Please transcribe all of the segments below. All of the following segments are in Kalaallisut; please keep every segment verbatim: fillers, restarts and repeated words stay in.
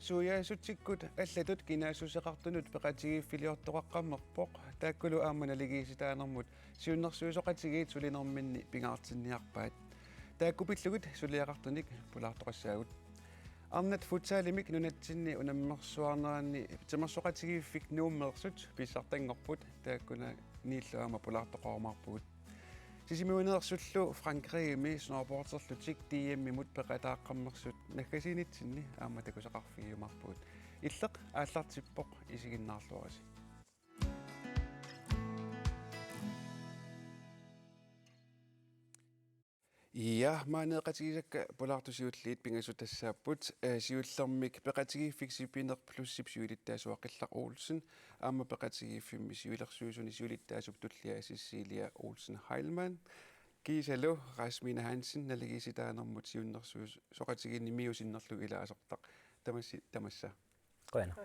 Suiaassutsikkut allatut kinaassuseqartunut peqatigiiffiliortoqaqqammerpoq, taakkulu aamma naligiissitaanermut siunnersuisoqatigiit sulinerminni pingaartinniarpaat. Taakku pillugit suliaqartunik pulaartoqassaagut. Arnat futsalimik nunatsinni unammersuarneranni timersoqatigiiffik Nuummeersut pissartanngorput, taakkuniillu aamma pulaartoqarumaarpugut. Sisimiuneersullu Frankrigimi snowboarderlutik D M-imut peqataaqqammersut naggasiinitsinni aamma takusaqarfigiumaarpugut. Illeq aallartippoq, isiginnaarluarisi. Ja, maani peqatigisakka pulaartut siulliit pingasut tassaapput, eh, siullermik peqatigiiffik Sipineq Plusip siulittaasua Qillaq Olsen, aamma peqatigiiffimmi siulersuisuni siulittaasup tullia Cecilia Olsen Heilmann, kiisalu Rasmiina Hansen naligiissitaanermut siunnersuisoqatigiinni MIO sinnerlugu ilaasortaq. Tamassi, tamassa. Qujanaq.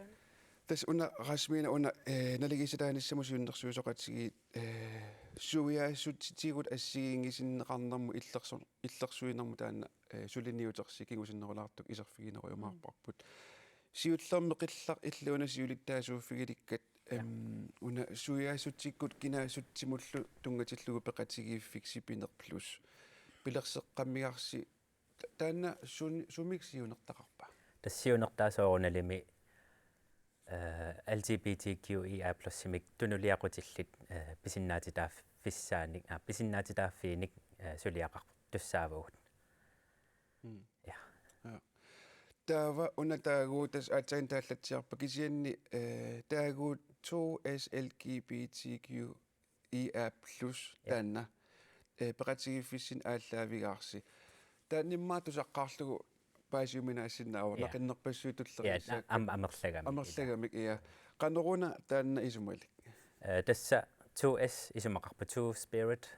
Tassa una Rasmiina una, eh, naligiissitaanissamut siunnersuisoqatigiit, eh, suiaassutsitigut assigiinngisinneqarnermut illersu-, illersuinermut taanna, eh, suliniutersi kingusinnerulaartukkut iserfiginerujumaarparput. Siullermik Qillaq illit una siulittaasuuffigilikkat, ja, em, una suiaassutsikkut kinaassutsimullu tunngatillugu peqatigiiffik Sipineq Plus pilerseqqammigarsi, ta-, taanna sun-, sumik siunertaqarpa? Tassa siunertaa soorunalimi, eh, L G B T Q I A plus-imik tunuliaqutillit, eh, pisinnaatitaaffissaannik, ah, pisinnaatitaaffiinik, eh, suliaqartussaavugut. Mm. Ja. Ja. Taava una taaguut tassa aatsaat taallatsiarpa kisianni, eh, taaguut to S L G B T Q I A plus, ja, taanna, eh, peqatigiiffissinni aallaavigaarsi. Taanna immaqa tusaqqaarlugu paasiuminaassinnaavoq, ja, naqinnerpassuit tullerissaakka. Ja, am-, amerlagamik. Amerlagamik, ja. Qanoruna taanna isumalik? Eh, tassa two S isumaqarpoq, Two Spirit.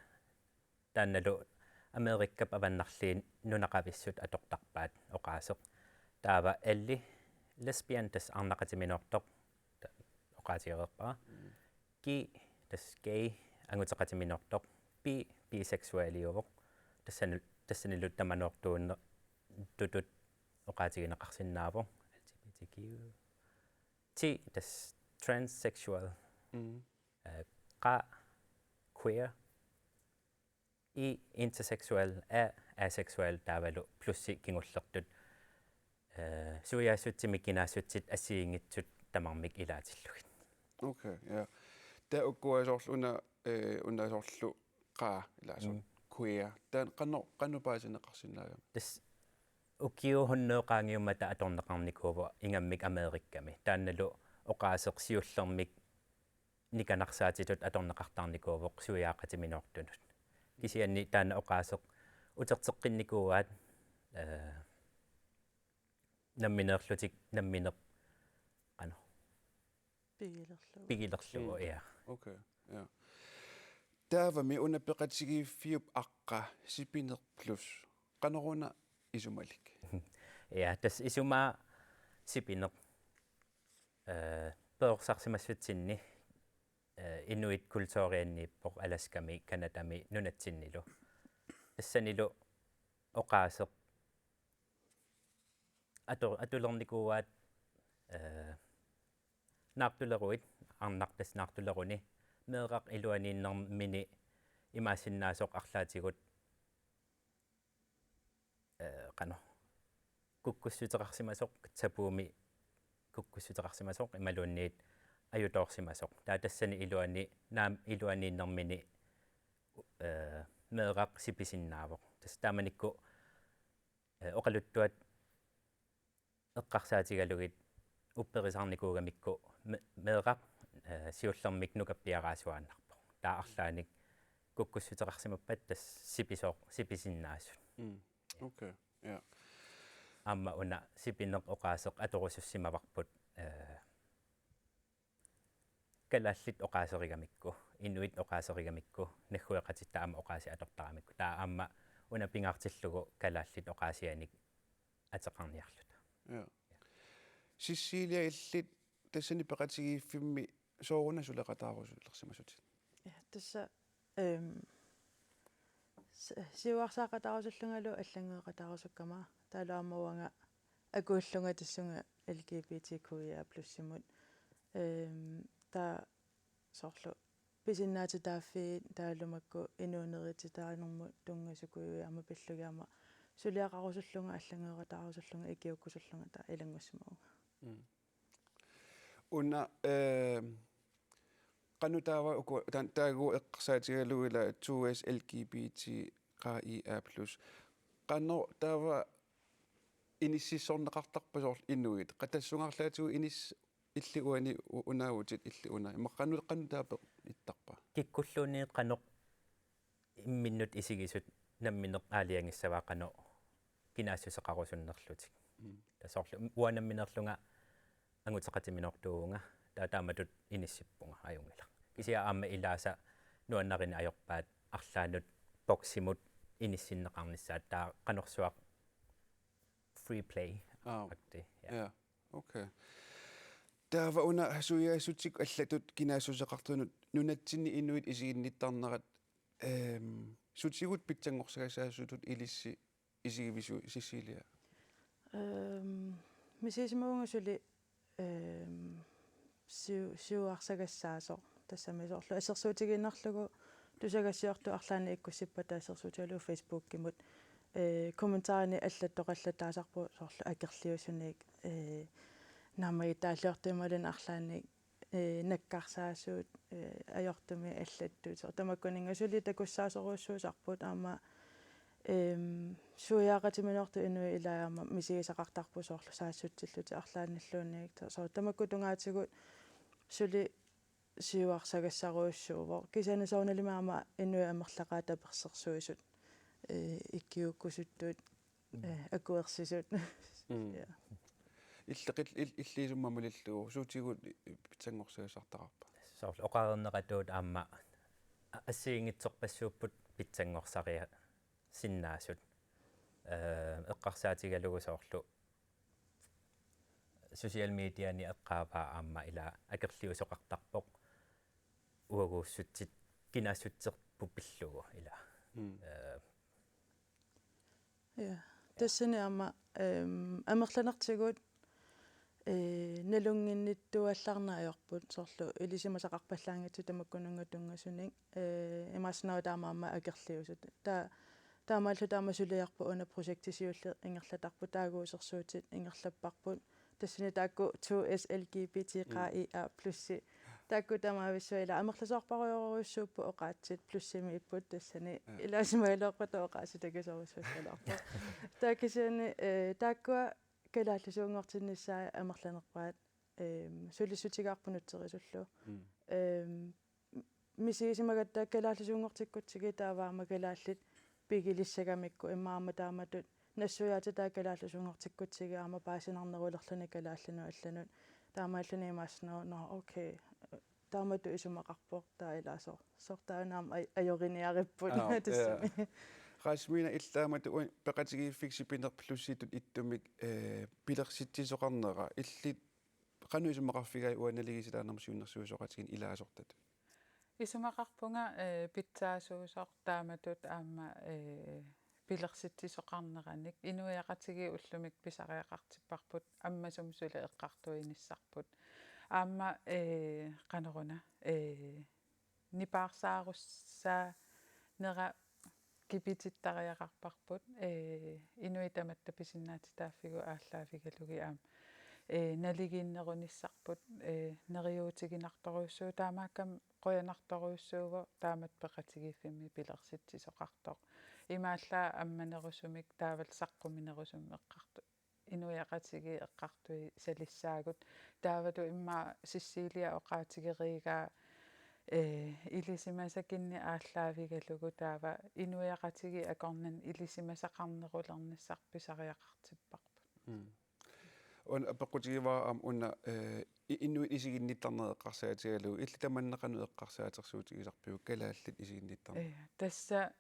Taannalu Amerikap avannarliini nunaqavissut atortarpaat oqaaseq. Taava L, lesbian, tassa arnaqatiminoortoq, ta-, oqaatigereerpara. Mm. G, tassa gay, anguteqatiminoortoq. B, biseksualiuvoq. Tassani-, tassanilu tamanoortuunne-, tutut oqaatigineqarsinnaavoq, L G B T Q. T, tassa transsexual. Mm. Eh, qa, queer. I, interseksuel, A, aseksuel, taavalu plussi kingullertut, eh, suiaassutsimik kinaassutsit assigiinngitsut tamarmik ilaatillugit. Okay, ja. Taava ukua soorlu una, eh, una soorlu qa, ilaa soorlu, mm, queer. Taanna qanoq, qanoq paasineqarsinnaagami? Tassa ukiut hunnorujut qaangiummata atorneqarnikuuvoq ingammik Amerikami. Taannalu oqaaseq siullermik nikanarsaatitut atorneqartarnikuuvoq suiaaqatiminoortunut. Kisianni taanna oqaaseq uterteqqinnikuuaat, eh, nammineerlutik, nammineq, qanoq, pigilerlugu. Pigilerlugu, mm, ja. Okay, ja. Taavami una peqatigiiffiup aqqa, Sipineq Plus. Qanoruna isumalik? Ja, tassa isumaa Sipineq, eh, perorsarsimassutsinni, eh, inuit kulturianniippoq Alaskami, Canadami nunatsinnilu. Tassanilu oqaaseq atu-, atulernikuuaat, eh, naartuleruit, arnaq tassa naartuleruni, meeraq iluaniinnermini imaassinnaasoq arlaatigut, eh, qanoq, kukkussuteqarsimasoq, tabuumi kukkussuteqarsimasoq imaluunniit ajutoorsimasoq. Taava tassani iluani-, naam-, iluaniinnermini, eh, meeraq sipisinnaavoq. Tassa taamanikkut, eh, oqaluttuat eqqarsaatigalugit upperisarnikuugamikku me-, meeraq, eh, siullermik nukappiaraasuaannarpoq. Taava arlaannik kukkussuteqarsimappat tassa sipisoq, sipisinnaasut. Mm. Okay. Ja. Aamma una Sipineq oqaaseq atorusussimavarput, eh, kalaallit oqaaserigamikku, inuit oqaaserigamikku, naggueqatitta aamma oqaasii atortaramikku. Taava aamma una pingaartillugu kalaallit oqaasianik ateqarniarluta. Ja. Cecilia, illit tassani peqatigiiffimmi sooruna suleqataarusulersimasutit? Ja, tassa, ehm, s-, siuarsaaqataarusullungalu allanngeeqataarusukkama, taavalu aamma uanga akuullunga tassunga L G B T Q I A plus-imut. Ehm, taava soorlu pisinnaatitaaffiit taavalu makku inuunerititaanermut tunngasukkuit aamma pillugit aamma suliaqarusullunga, allanngoqataarusullunga, ikiuukkusullunga taava ilanngussimavunga. Mm. Una, eh, qanoq taava uku, ta-, taaguuku eqqarsaatigalugu ila two S L G B T Q I A plus. Qanoq taava inississorneqartarpa soorlu inuit? Qanoq tassunga arlaatigut inis-, illit uani u-, unaavutit illit una. Immaqa qanoq, qanoq taava ittarpa? Kikkulluunniit qanoq imminnut isigisut nammineq aalajangissavaa qanoq kinaassuseqarusunnerlutik. Mm. Tassa soorlu uanga nammineerlunga anguteqatiminoortuuvunga, taava taamatut inissippunga, ajunngilaq. Kisianni aamma ilaasa nuannarineq ajorpaat arlaannut boksimut inissinneqarnissaat, taava qanorsuaq free play. Aa. Agtig, ja. Ja, okay. Taava una suiaassutsikkut allatut kinaassuseqartunut nunatsinni inuit isiginnittarnerat, ehm, sutigut pitsanngorsagassasutut ilissi isigivisiuk, Cecilia? Ehm, misigisimavunga suli, ehm, siu-, siuarsagassaasoq. Tassami soorlu assersuutigiinnarlugu tusagassiortut arlaannik ikkussippata assersuutigalugu Facebookimut, eh, kommentarini allattoqallataasarpoq soorlu akerliusunik, eh, naammagitaalliortumik imaluunniit arlaannik, eh, nakkarsaasut, eh, ajortumik allattut. Soorlu tamakkuninnga suli takussaasorujussuusarput aamma, ehm, suiaaqatiminoortut inuit ilaat aamma misigisaqartarput soorlu saassutsillutik arlaannilluunniit. Soorlu tamakku tungaatigut suli siuarsagassaarujussuuvoq. Kisianni soorunalimi aamma inuit amerlaqaat tapersersuisut, eh, ikiuukkusuttut, mm, eh, akuersisut. Mm. Ja. Illeqil-, il-, illit sumut malillugu, sutigut pitsanngorsagassartaqarpa? Soorlu oqareerneratut aamma a-, assigiinngitsorpassuupput pitsanngorsarisinnaasut. Eh, eqqarsaatigalugu soorlu social mediani eqqaavaa aamma ila akerliusoqartarpoq uaguussutsit kinaassutserput pillugu ila. Mm. Eh. Ja. Tassani aamma, ehm, amerlanertigut, eh, nalunnginnittuallarneq ajorput, soorlu ilisimasaqarpallaanngitsut tamakkununnga tunngasunik, eh, imaassinnaavoq taama aamma akerliusut. Ta-, taamaalilluta aamma suliarput una projekti siulleq ingerlatarput, taaguusersuutit ingerlapparput. Tassani taakku two S L G B T Q I A plus-i. Taakku tamavissuaq ila amerlasoorparujorujussuupput oqaatsit, plus-imiipput tassani. Ja. Ilaasimagaluarpata oqaasii takisoorujussuugaluarpoq. Taava kisianni, eh, taakkua kalaallisuunngortinnissaat amerlanerpaat, ehm, sulissutigaarput nutserisullu. Mm. Ehm, misigisimagatta kalaallisuunngortikkutsigit taava aamma kalaallit pigilissagamikku, immaqa aamma taamatut nassuiaatitai kalaallisuunngortikkutsigit aamma paasinarnerulerluni kalaallinut allanut. Taamaalilluni imaassinnaavoq, nå, okay. Taamatut isumaqarpoq, taava ilaasoq. Soorlu taanna aamma aj-, ajoriniaripput. Aa, tassami. Ja. Rasmiina, illit taamatut uani peqatigiiffik sipineq plus-itut ittumik, eh, pilersitsisoqarnera. Illit qanoq isumaqarfigaat uanga naligiissitaanermut siunnersuisoqatigiinni ilaasortatut? Isumaqarpunga, eh, pitsaasuusoq taamatut aamma, eh, pilersitsisoqarneranik. Inuiaqatigiit ullumi pisariaqartipparput, ammasumik suli eqqartuinissarput. Aamma, eh, qanoruna, eh, nipaarsaarussaanera kipitittariaqarparput, eh, inuit tamatta pisinnaatitaaffigut aallaavigalugit aamma, eh, naligiinnerunissarput, eh, neriuutiginartorujussuuvoq, taamaakkami qujanartorujussuuvoq taamatut peqatigiiffimmi pilersitsisoqartoq. Imaallaat ammanerusumik taavalu saqquminerusumik eqqartu-, inuiaqatigiit eqqartuisalissaagut. Taavalu immaqa Cecilia oqaatigeriigaa, eh, ilisimasakinneq aallaavigalugu taava inuiaqatigiit akornanni ilisimasaqarnerulernissarput pisariaqartipparput. Mm. Una apeqqutigivara aamma una, eh, i-, inuit isiginnittarnerat eqqarsaatigalugu, illit tamanna qanoq eqqarsaatersuutigisarpiuk kalaallit isiginnittarnerat? Eh, tassa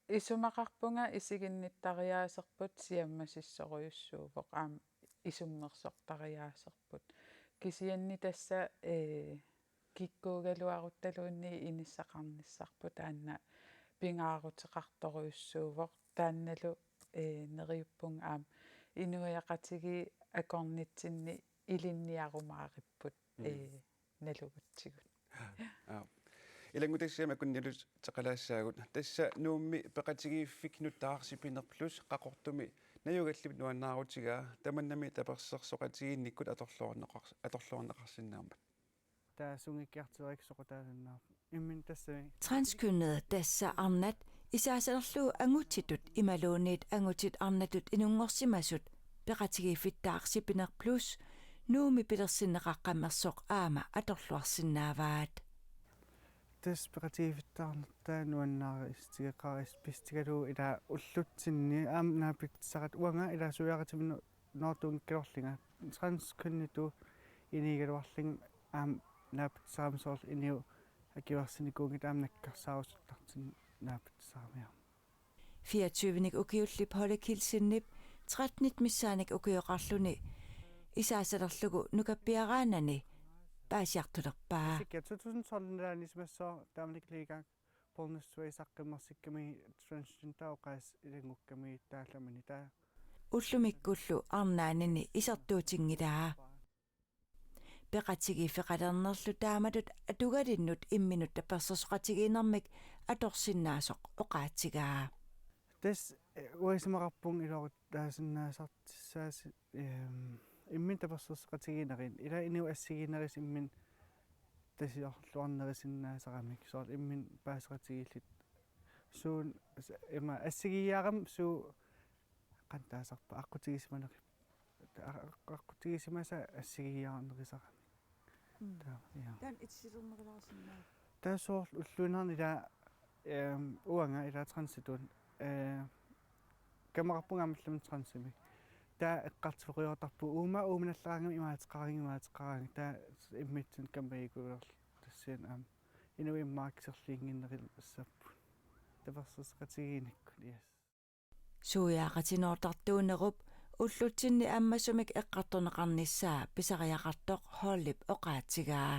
isumaqarpunga isiginnittariaaserput siammasissorujussuuvoq aamma isummersortariaaserput. Kisianni tassa, eh, kikkuugaluaruttaluunniit inissaqarnissarput taanna pingaaruteqartorujussuuvoq, taannalu, eh, neriuppunga aamma inuiaqatigiit akornatsinni ilinniarumaaripput, mm, ee, nalugutsigu. Aap. Ilanngutassiami akunnialuteqalaassaagut. Tassa Nuummi peqatigiiffik Nuttaaq Sipineq Plus Qaqortumi najugallip nuannaarutigaa, tamannami tapersersoqatigiinnikkut atorluarneqar-, atorluarneqarsinnaammat. Taava sunngikkiartoriksoqutaasinnaavoq. Imminut tassami. Transkønnet, tassa arnat isaasalerlugu angutsitut imaluunniit angutit arnatut inunngorsimasut, peqatigiiffittaaq Sipineq Plus Nuummi pilersinneqaqqammersoq aamma atorluarsinnaavaat. Tassa peqatigiiffittaarneq taanna nuannaarissutigeqaara, pissutigalugu ilaa ullutsinni aamma naapitsisaqaat, uanga ilaa suiaqatiminut noortuunngikkaluarlunga, transkønnitut inigigaluarlunga, aamma naapitsisarami soorlu inuit akuersinikuunngitsut aamma nakkarsaarusuttartut naapitsisaramiuk. Fireogtyvenik ukiullip Holde Kielsenip trettenit missaannik ukioqarluni isaasalerlugu nukappiaraanani paasiartulerpaa. Sikka to tusind tolv nalaani isumassooq taamanikkut Liga Poulsen Suey saqqummersikkami transgender oqaas ilanngukkami taallamani taava. Ullumikkullu arnaanini isertuutinngilaa. Peqatigiiffeqalernerlu taamatut atugalinnut imminut tapersersoqatigiinnermik atorsinnaasoq oqaatigaa. Tassa, eh, uanga isumaqarpunga iluaqutaasinnaasartussaasut, ehm, imminut tapersersoqatigiinnerit, ilaa inuit assigiinnerisa imminut tasiorluarnerisinnaasaramik, soorlu imminut paaseqatigiilluta suut s-, ima assigiiaarami suut qanoq taasarpaat, aqqutigisimaneq-, a-, a-, aqqutigisimasat assigiiaarnerisarami. Mm. Taava, ja. Taanna itissilernerulaarsinnaa. Taava soorlu ulluinnarni ilaa, ehm, uanga ilaa transitut, eh, kamaqarpunga aamma allamik transimik. Taava eqqartueqarujoortarpugut uuma, uumanallaraangama imaateqaraangat, imaateqaraangat. Taava immitsinnut kammagiukulerluta tassani aamma inuit immaqa akiserliinnginnerulissapput. Tapersersoqatigiinnikkut, yes. Suiaqatinoortartuunerup ullutsinni ammasumik eqqartorneqarnissaa pisariaqartoq Holdip oqaatigaa.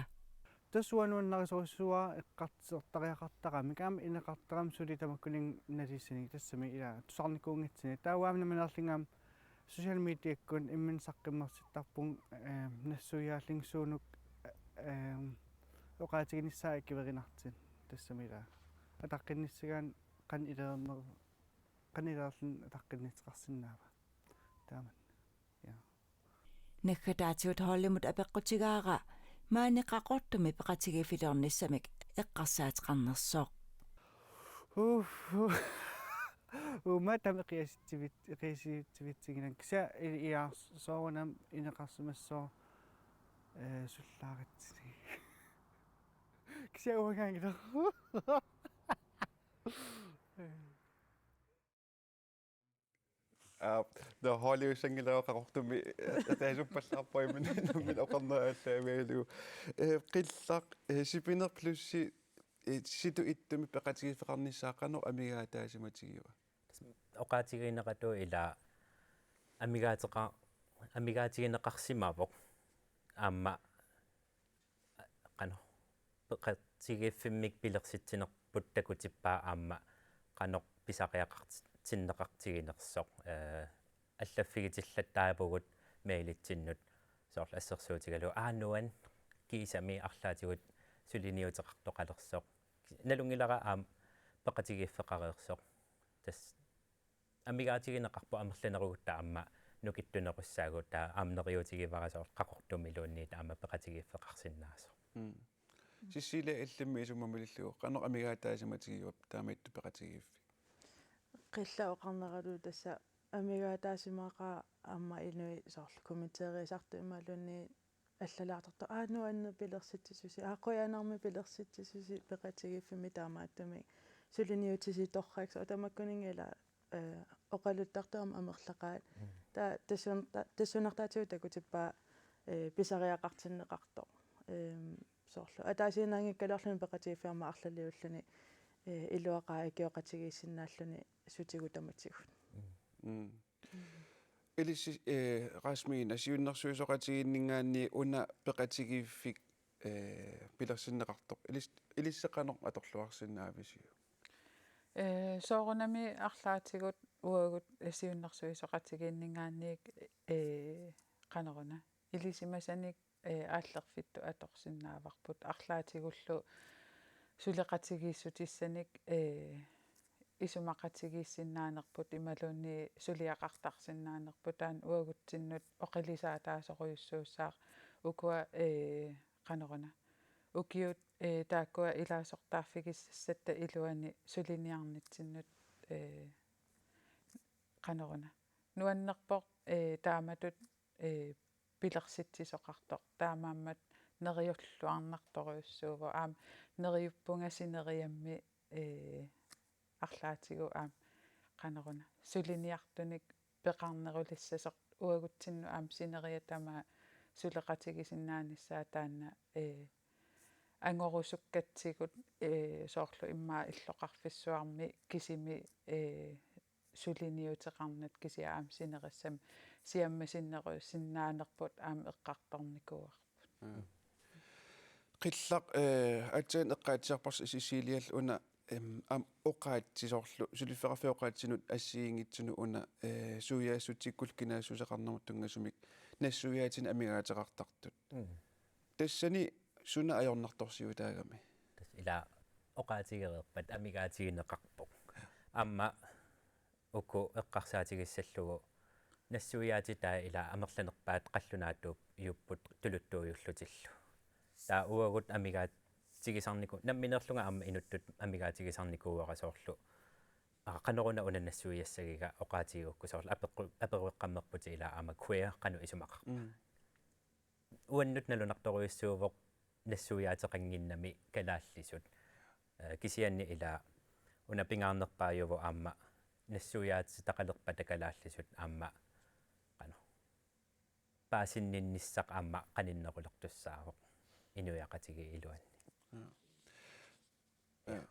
Tassa uanga nuannarisorujussuuara eqqartortariaqartaramik aamma ineqartaramik suli tamakkuninnga nalilissanik, tassami ilaa tusarnikuunngitsunik. Taava aamma nammineerlunga aamma social mediakkut imminut saqqummersittarpunga, ehm, nassuiaallunga suunuku, ehm, oqaatiginissaa akuerinartut, tassami ilaa ataqqinnissagaanni qanoq ileerner-, qanoq ileerluni ataqqinnisseqarsinnaava. Taamani. Ja. Naggataatigut Holdimut apeqqutigaara maani Qaqortumi peqatigiiffiliornissamik eqqarsaateqarnersoq. Uff. Uuma taama eqiasitsivit-, eqiasitsivitsingilan. Kisianni i-, iaa soorunami ineqarsimassooq, eh, sullaaritsi. Kisianni uangaanngilaq. Aa, no, Holdiussanngilaq Qaqortumi, eh, taasuppallaarpoq imminut, imminut oqarneq aallaavigalugu. Eh, qillaq, eh, Sipineq Plusi, eh, situp ittumi peqatigiiffeqarnissaa qanoq amigaataasimatigiva? Oqaatigineqartoq ilaa amigaateqa-, amigaatigineqarsimavoq. Aamma qanoq peqatigiiffimmik pilersitsinerput takutippaa aamma qanoq pisariaqartinneqartiginersoq, eh, allaffigitillattaavugut mailitsinnut soorlu assersuutigalugu: Aa, nuann', kiisami arlaatigut suliniuteqartoqalersoq. Nalunngilara aamma peqatigiiffeqareersoq. Tassa amigaatigineqarpoq amerlanerugutta aamma nukittunerussaagut, taava aamma neriuutigivara soorlu Qaqortumiluunniit aamma peqatigiiffeqarsinnaasoq. Mm. Cecilia, illimmi isummat malillugu, qanoq amigaataasimatigivippa taamaattut peqatigiiffik? Qillaq oqarneralu tassa amigaataasimaqaaq aamma inuit soorlu kommenteeriisartut imaluunniit allalaartartut: Aa, nuanneq pilersitsisusi, aa, qujanarmi pilersitsisusi, peqatigiiffimmi taamaattumik suliniutisittorrakku, soorlu tamakkuninnga ilaa, eh, oqaluttartut aamma amerlaqaat. Mm. Taava tassuun-, ta-, tassuunartaatigut takutippaa, eh, pisariaqartinneqartoq. Ehm, soorlu ataasiinnaanngikkaluarluni peqatigiiffik aamma arlaliulluni, eh, iluaqaat akioqatigiissinnaalluni sutigut tamatigut. Mm. Mm. Ilissi, eh, Rasmiina, siunnersuisoqatigiinninngaanniit una peqatigiiffik, eh, pilersinneqartoq. Ilis-, ilissi qanoq atorluarsinnaavisiuk? Eh, soorunami arlaatigut uagut siunnersuisoqatigiinninngaanniit, eh, qanoruna ilisimasanik, eh, aallerfittut atorsinnaavarput, arlaatigullu suleqatigiissutissanik, eh, isumaqatigiissinnaanerput imaluunniit suliaqartarsinnaanerput, taanna uagutsinnut oqilisaataasorujussuussaaq ukua, eh, qanoruna ukiut, eh, taakkua ilaasortaaffigissassatta iluani suliniarnitsinnut, eh, qanoruna nuannerpoq, eh, taamatut, eh, pilersitsisoqartoq, taamaammat neriulluarnartorujussuuvoq, aamma neriuppunga sineriammi, eh, arlaatigut aamma qanoruna suliniartunik peqarnerulissasoq, uagutsinnut aamma sineriak tamaat suleqatigisinnaanissaa taanna, eh, angorusukkatsigut, eh, soorlu immaqa illoqarfissuarmi kisimi, eh, suliniuteqarnata kisianni aamma sinerissami siammasinnerusinnaanerput aamma eqqartornikuuarput. Mm. Qillaq, eh, aatsaat eqqaatsiarparsi Ceciliallu una, em, aamma oqaatsit soorlu, suliffeqarfiup oqaatsinut assigiinngitsunut una, eh, suiaassutikkullu kinaassuseqarnermut tunngasumik nassuiaatinik amigaateqartartut. Mm. Tassani suna ajornartorsiutaagami? Tassa ila oqaatigereerpat amigaatigineqarpoq. Aamma uku eqqarsaatigissallugu nassuiaatitaa ila amerlanerpaat qallunaatuupput tuluttuujullutillu. Taava uagut amigaatigisarniku-, nammineerlunga aamma inuttut amigaatigisarnikuuara soorlu. Aa, qanoruna una nassuiassagiga oqaatigigukku soorlu apeqqu-, apereqqammerputit ila aamma queer qanoq isumaqarpa. Mm. Uannut nalunartorujussuuvoq nassuiaateqannginnami kalaallisut. Eh, kisianni ila una pingaarnerpaajuvoq aamma nassuiaatitaqalerpata kalaallisut aamma qanoq paasinninnissaq aamma qaninnerulertussaavoq inuiaqatigiit iluanni. Ja. Ja.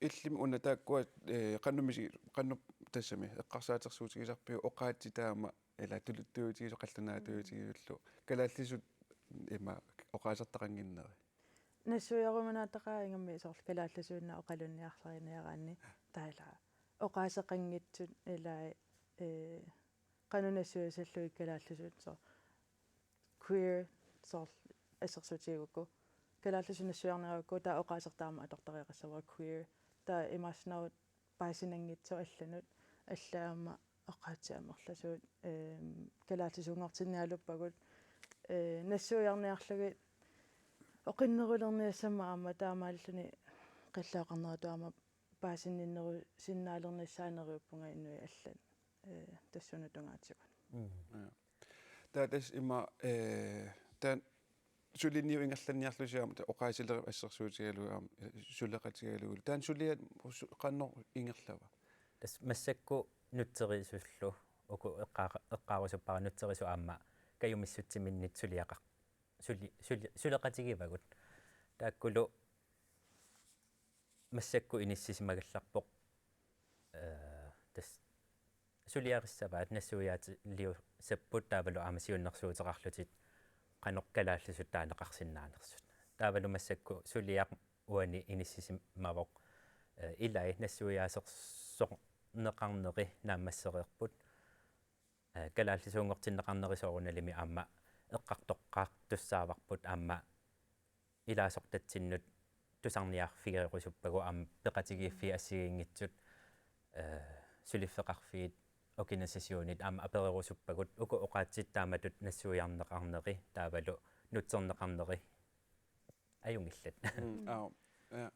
Illimmi una taakkua, eh, qanoq misi-, qanoq tassami eqqarsaatersuutigisarpiuk oqaatsit taama ila tuluttuutigisoq qallunaatuutigisullu kalaallisut ima oqaasertaqannginneri? Nassuiaruminaattaqaat ingammik soorlu kalaallisuinnaq oqalunniarleriniaraanni taava ila oqaaseqanngitsut ila, eh, qanoq nassuiassallugit kalaallisut soorlu queer soorlu assersuutigigukku. Kalaallisut nassuiarneq uku taava oqaasertaa aamma atortariaqassavara queer. Taava imaassinnaavoq paasinanngitsoq allanut, allat aamma oqaatsit amerlasuut, ehm, kalaallisuunngortinnialerpagut, eh, nassuiarniarlugit oqinnerulerniassammat aamma taamaalluni qillooqarneratut aamma paasinninnerusinnaalernissaa neriuppunga inuit allat, eh, tassuuna tungaatigut. Mm. Ja. Taava tassa ima, eh, taanna suliniut ingerlanniarlusi aamma oqaasileriffiit assersuutigalugu aamma, eh, suleqatigalugulu. Taanna suliat su-, qanoq ingerlava? Tassa massakkut nutserisullu uku eqqaa-, eqqaarusuppara nutserisut aamma kajumissutiminnit suliaqar-, suli-, suli-, suleqatigivagut. Taakkulu massakkut inissisimagallarpoq, eh, tassa suliarissavaat nassuiaatiliussapput taavalu aamma siunnersuuteqarlutik qanoq kalaallisut taaneqarsinnaanersut. Taavalu massakkut suliaq uani inissisimavoq, eh, ilai nassuiaasersorneqarneri naammassereerput. Eh, kalaallisuunngortinneqarneri soorunalimi aamma eqqartoqqaartussaavarput aamma ilaasortatsinnut tusarniarfigerusuppagut aamma peqatigiiffiit assigiinngitsut, eh, suliffeqarfiit organisationnit aamma apererusuppagut uku oqaatsit taamatut nassuiarneqarneri taavalu nutserneqarneri ajunngillat. Mm, aap, ja.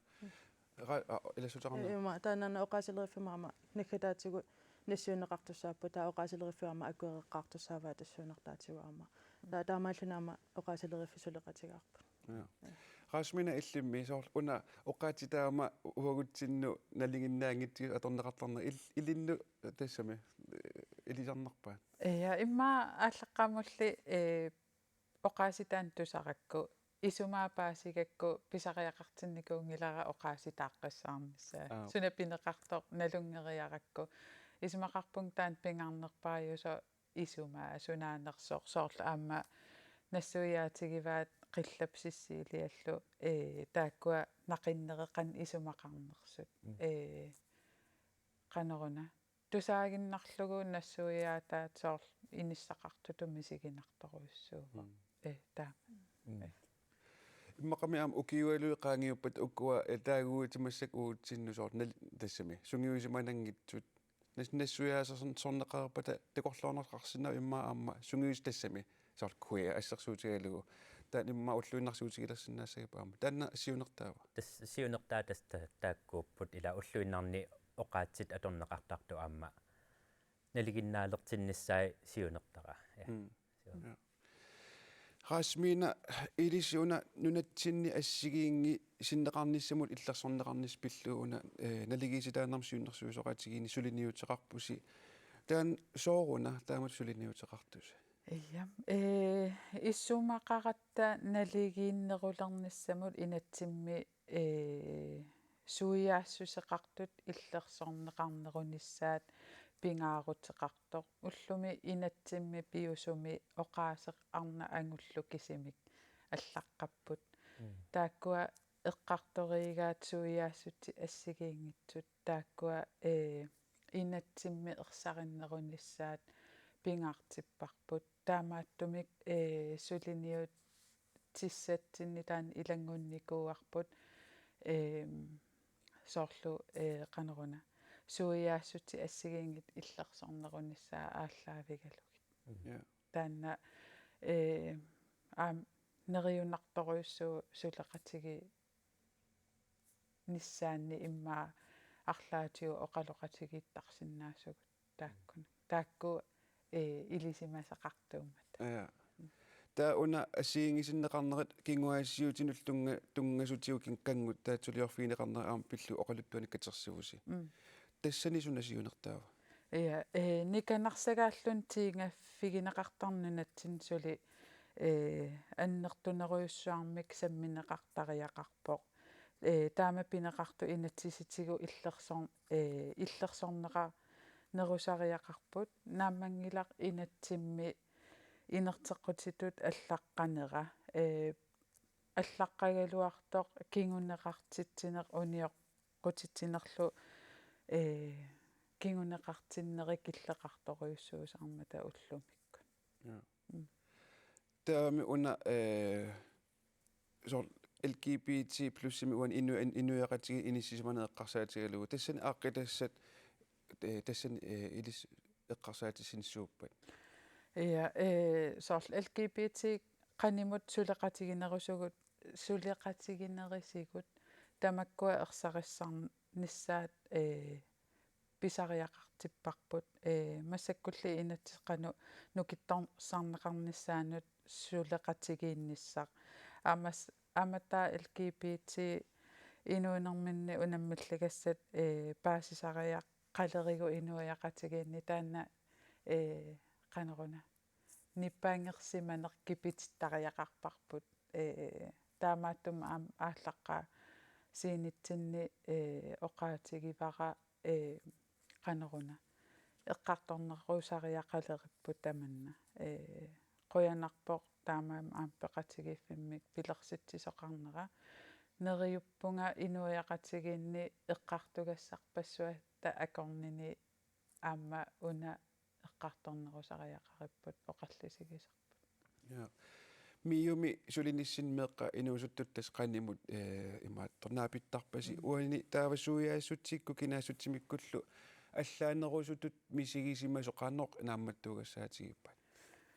Ra-, a, ilassuteqarneq. Ima, taanna oqaasileriffimmi aamma naggataatigut nassuineqartussaapput, taava oqaasileriffimmi aamma akuereqqaartussaavaat tassuunartaatigut aamma. Taava taamaalluni aamma oqaasileriffik suleqatigaarput. Ja. Rasmina illimmi, soorlu una oqaatsit taama uagutsinnut nalinginnaanngitsunik atorneqartarneq il-, ilinnut tassami, eh, ilisarnarpaat? Ja, immaqa aallaqqamulli, eh, oqaasii taanna tusarakku, isumaa paasigakku pisariaqartinnikuunngilara oqaasitaaqqissaarnissaa. Aap. Suna pineqartoq nalunngeriarakku. Isumaqarpunga taanna pingaarnerpaajusoq isumaa sunaanersoq, soorlu aamma nassuiaatigivaat Qillap Ceciliallu, ee, taakkua naqinneri qanoq isumaqarnersut. Mm. Ee, qanoruna. tusaaginnarlugu nassuiaataat soorlu inissaqartutut misiginartorujussuuvoq. Mm. Ee, taama. Mm. Ee. Immaqami aamma ukiualuit qaangiuppata ukua, ee, taaguutit massakkut uatsinnut soorlu nal-, tassami sungiusimananngitsut. Nas-, nassuiaasersorneqarpata takorloorneqarsinnaavoq immaqa aamma sungiusit tassami soorlu queer assersuutigalugu. Taanna immaqa ulluinnarsiutigilersinnaassagippat aamma. Taanna siunertaava? Tassa siunertaa tassa ta-, taakkuupput ila ulluinnarni oqaatsit atorneqartartut aamma naliginnaalertinnissaat siunertara. Ja. Mm. Siuner-. Ja. Rasmiina, ilissi una nunatsinni assigiinngisinneqarnissamut illersorneqarnissaq pillugu una, ee, naligiissitaanermut siunnersuisoqatigiinni suliniuteqarpusi. Taanna sooruna taamatut suliniuteqartusi? Ja, ee, isumaqaratta naligiinnerulernissamut inatsimmi, ee, suiaassuseqartut illersorneqarnerunissaat pingaaruteqartoq. Ullumi inatsimmi piusumi oqaaseq arnat angullu kisimik allaqqapput. Mm. Taakkua eqqartoriigaat suiaassutsip assigiinngitsut. Taakkua, ee, inatsimmi ersarinnerunissaat pingaartipparput. Taamaattumik, ee, suliniutissatsinni taanna ilanngunnikuuarput, eem, soorlu, ee, qanoruna. Suiaassutsip assigiinngitsut illersornerunissaat aallaavigalugit. Mm. Ja. Taanna, ee, aamma neriunartorujussuuvoq suleqatigi- nissaanni immaqa arlaatigut oqaloqatigiittarsinnaasugut taakkuni. Taakku, ee, ilisimasaqartuummata. Ja. Taava una assigiinngisinneqarnerit kinguaassiuutinullu tunnga-, tunngasutigut kin-, kangut taava suliorfigineqarnerit aamma pillugu oqaluttuanik katersivusi. Mm. Tassani suna siunertaava? Ja, ee, nikanarsagaalluni tiigaffigineqartarneq nunatsinni suli, ee, annertunerujussuarmik sammineqartariaqarpoq. Ee, taama pineqartoq inatsisitigut illersor-, ee, illersorneqarnerusariaqarput. Naammanngilaq inatsimmi inerteqqutitut allaqqanera. Ee, allaqqagaluartoq kinguneqartitsineq unioqqutitsinerlu, ee, kinguneqartinneri killeqartorujussuusarmata ullumikkut. Ja. Mm. Taavami una, ee, soorlu L G B T plusimi uani inu-, in-, inuiaqatigiit inissisimaneq eqqarsaatigalugu. Tassani aaqqitassat, ee, tassani, ee, ilissi eqqarsaatissinissuuppat? Ja, ee, soorlu L G B T qanimut suleqatiginerusugut, suleqatiginerisigut tamakkua ersarissarnissaat, ee, pisariaqartipparput, ee, massakkulli inatsit qanoq nukittorsarneqarnissaannut suleqatigiinnissaq. Aamma s-, aamma taava L G B T inuunerminni unammilligassat, ee, paasisariaqalerigut inuiaqatigiinni taanna, ee, qanoruna. Nipangersimaneq kipitittariaqarparput. Ee, taamaattumik aamma aallaqqaasiinitsinni, ee, oqaatigivara, ee, qanoruna. Eqqartornerusariaqaleripput tamanna. Ee, qujanarpoq taamaammat aamma peqatigiiffimmik pilersitsisoqarnera. Neriuppunga inuiaqatigiinni eqqartugassarpassuarta akornanni aamma una eqqartornerusariaqaripput oqallisigisarput. Ja. MIO-mi sulinissinni meeqqat inuusuttut tassa qanimut, ee, imaattoq naapittarpasi. Mm. Uani taava suiaassutsikkut kinaassutsimiikkullu allaanerusutut misigisimasoq qanoq naammattuugassaatigippata?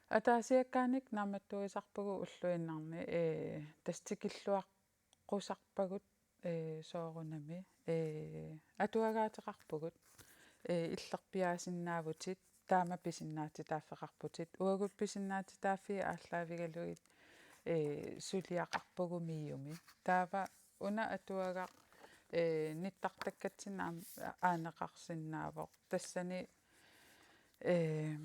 Ataasiakkaanni naammattuisarpugut ulluinnarni, ee, tassa tikilluaqqusarpagut, ee, soorunami, ee, atuagaateqarpugut, ee, illerpiaasinnaavutit, taama pisinnaatitaaffeqarputit, uagut pisinnaatitaaffiit aallaavigalugit, ee, suliaqarpugut MIO-mi. Taava una atuagaq, ee, nittartakkatsinni aam-, aaneqarsinnaavoq. Tassani, ee,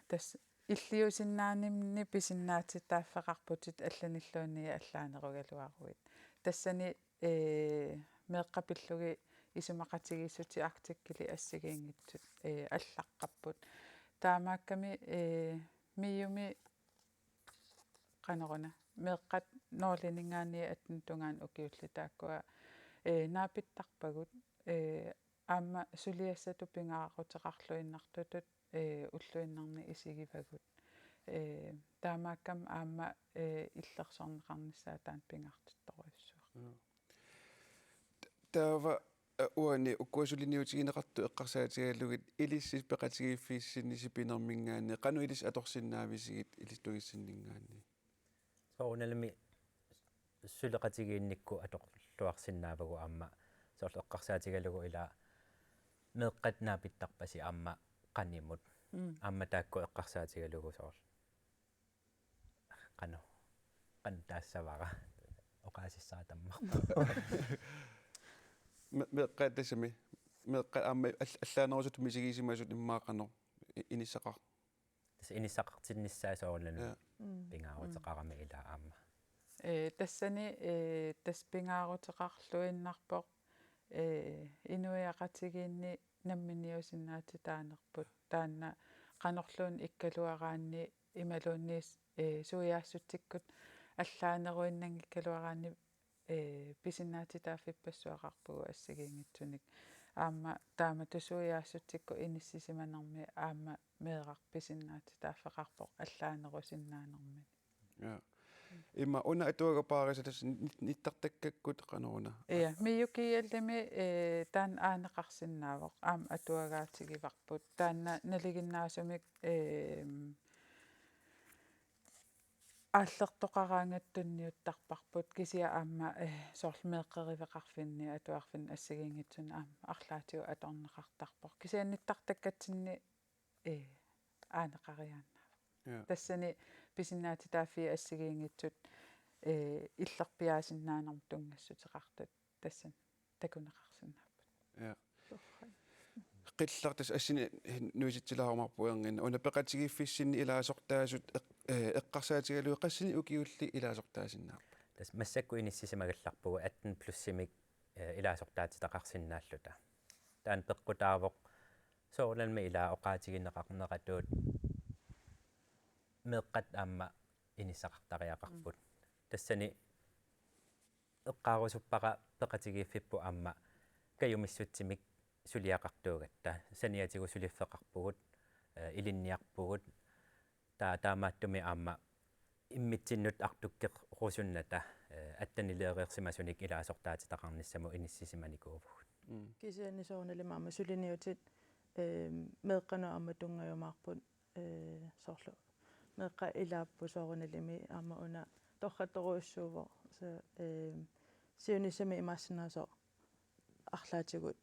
tassa illiusinnaanimni pisinnaatitaaffeqarputit allanilluunniit allaanerugaluaruit. Tassani, ee, meeqqat pillugit isumaqatigiissutit artikkelit assigiinngitsut, ee, allaqqapput. Taamaakkami, ee, MIO-mi qanoruna. Meeqqat nullininngaanniit attenit tungaanut ukiullit taakkua, ee, naapittarpagut, ee, aamma suliassatut pingaaruteqarluinnartutut, ee, ulluinnarni isigivagut. Ee, taamaakkami aamma, ee, illersorneqarnissaat taanna pingaartittorujussuuvoq. Taava, eh, uani uku suliniutigineqartut eqqarsaatigalugit ilissi peqatigiiffissinni sipinerminngaanniit qanoq ilissi atorsinnaavisigit ilissi tungissinninngaanniit? Soorunalimi suleqatigiinnikkut atorluarsinnaavagut aamma soorlu eqqarsaatigalugu ila meeqqat naapittarpasi aamma qanimut. Mm. Aamma taakku eqqarsaatigalugu soorlu. Qanoq. Qanoq taassavara. Oqaasissaata aamma. Me-, meeqqat tassami. Meeqqat aamma all-, allaanerusutut misigisimasut immaqa qanoq i-, inissaqar-. Tassa inissaqartinnissaa soorunami. Ja. Mm. Pingaaruteqarami ila aamma. Ee, tassani, ee, tassa pingaaruteqarluinnarpoq, ee, inuiaqatigiinni namminiusinnaatitaanerput. Taanna qanorluunniit ikkaluaraanni imaluunniit, ee, suiaassutsikkut allaaneruinnanngikkaluaraanni, ee, pisinnaatitaaffippassuaqarpugut assigiinngitsunik. Aamma taamatut suiaassutsikkut inissisimanermi aamma meeraq pisinnaatitaaffeqarpoq allaanerusinnaanermini. Ja. Immaqa una atuagaq paarisat tassa nit-, nittartakkakkut qanoruna? Ja, MIUGL-imi, ee, taanna aaneqarsinnaavoq, aamma atuagaatigivarput. Taanna nalinginnaasumik, ee, aallertoqaraangattunniuttarparput kisianni aamma, ee, soorlu meeqqeriveqarfinni, atuarfinni assigiinngitsunik aamma arlaatigut atorneqartarpoq. Kisianni nittartakkatsinni, ee, aaneqariaannaavoq. Ja. Tassani pisinnaatitaaffiit assigiinngitsut, ee, illerpiaasinnaanermut tunngassuteqartut tassani takuneqarsinnaapput. Ja. Torrak. Qillaq tassa assini nuisitsilaarumaarpugut erniinnaq. Una peqatigiiffissinni ilaasortaasut eq-, ee, eqqarsaatigalugit qassinik ukiullit ilaasortaasinnaapput? Tassa massakkut inissisimagallarpugut atten plusimik, ee, ilaasortaatitaqarsinnaalluta. Taanna peqqutaavoq soorunami ila oqaatigineqarneratut meeqqat aamma inissaqartariaqarput. Mm. Tassani eqqaarusuppara peqatigiiffipput aamma kajumissutsimik suliaqartuugatta. Saniatigut suliffeqarpugut, ee, ilinniarpugut. Taa-, taamaattumik aamma immitsinnut artukkerusunnata, ee, attenileereersimasunik ilaasortaatitaqarnissamut inissisimanikuuvugut. Mm. Kisianni soorunalimi aamma suliniutit, ee, meeqqanut aamma tunngajumaarput, ee, soorlu meeqqat ilaapput soorunalimi aamma una torrattorujussuuvoq. Tassa, ee, siunissami imaassinnaasoq arlaatigut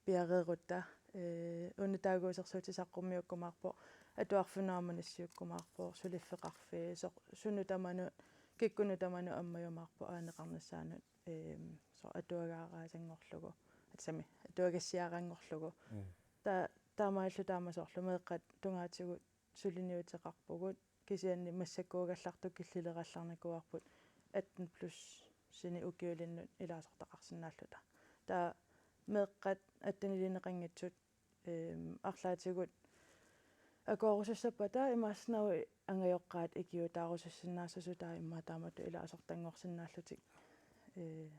piareerutta, ee, una taaguusersuutit saqqummiukkumaarpoq, atuarfinnut aamma nassiukkumaarpoq, suliffeqarfiit, soorlu sunut tamanut, kikkunnut tamanut ammajumaarpoq aaneqarnissaanut, ee, soorlu atuagaasanngorlugu, tassami, atuagassiaraanngorlugu. Mm. Ta-, taamaalilluta aamma soorlu meeqqat tungaatigut suliniuteqarpugut, kisianni massakkuugallartut killilerallarnikuuarput atten plusinik ukiulinnut ilaasortaqarsinnaalluta. Taava meeqqat attenilineqanngitsut, eem, arlaatigut akuerusussappata imaassinnaavoq angajoqqaat ikiuutaarusussinnaassasut, taava immaqa taamatut ilaasortanngorsinnaallutik, ee,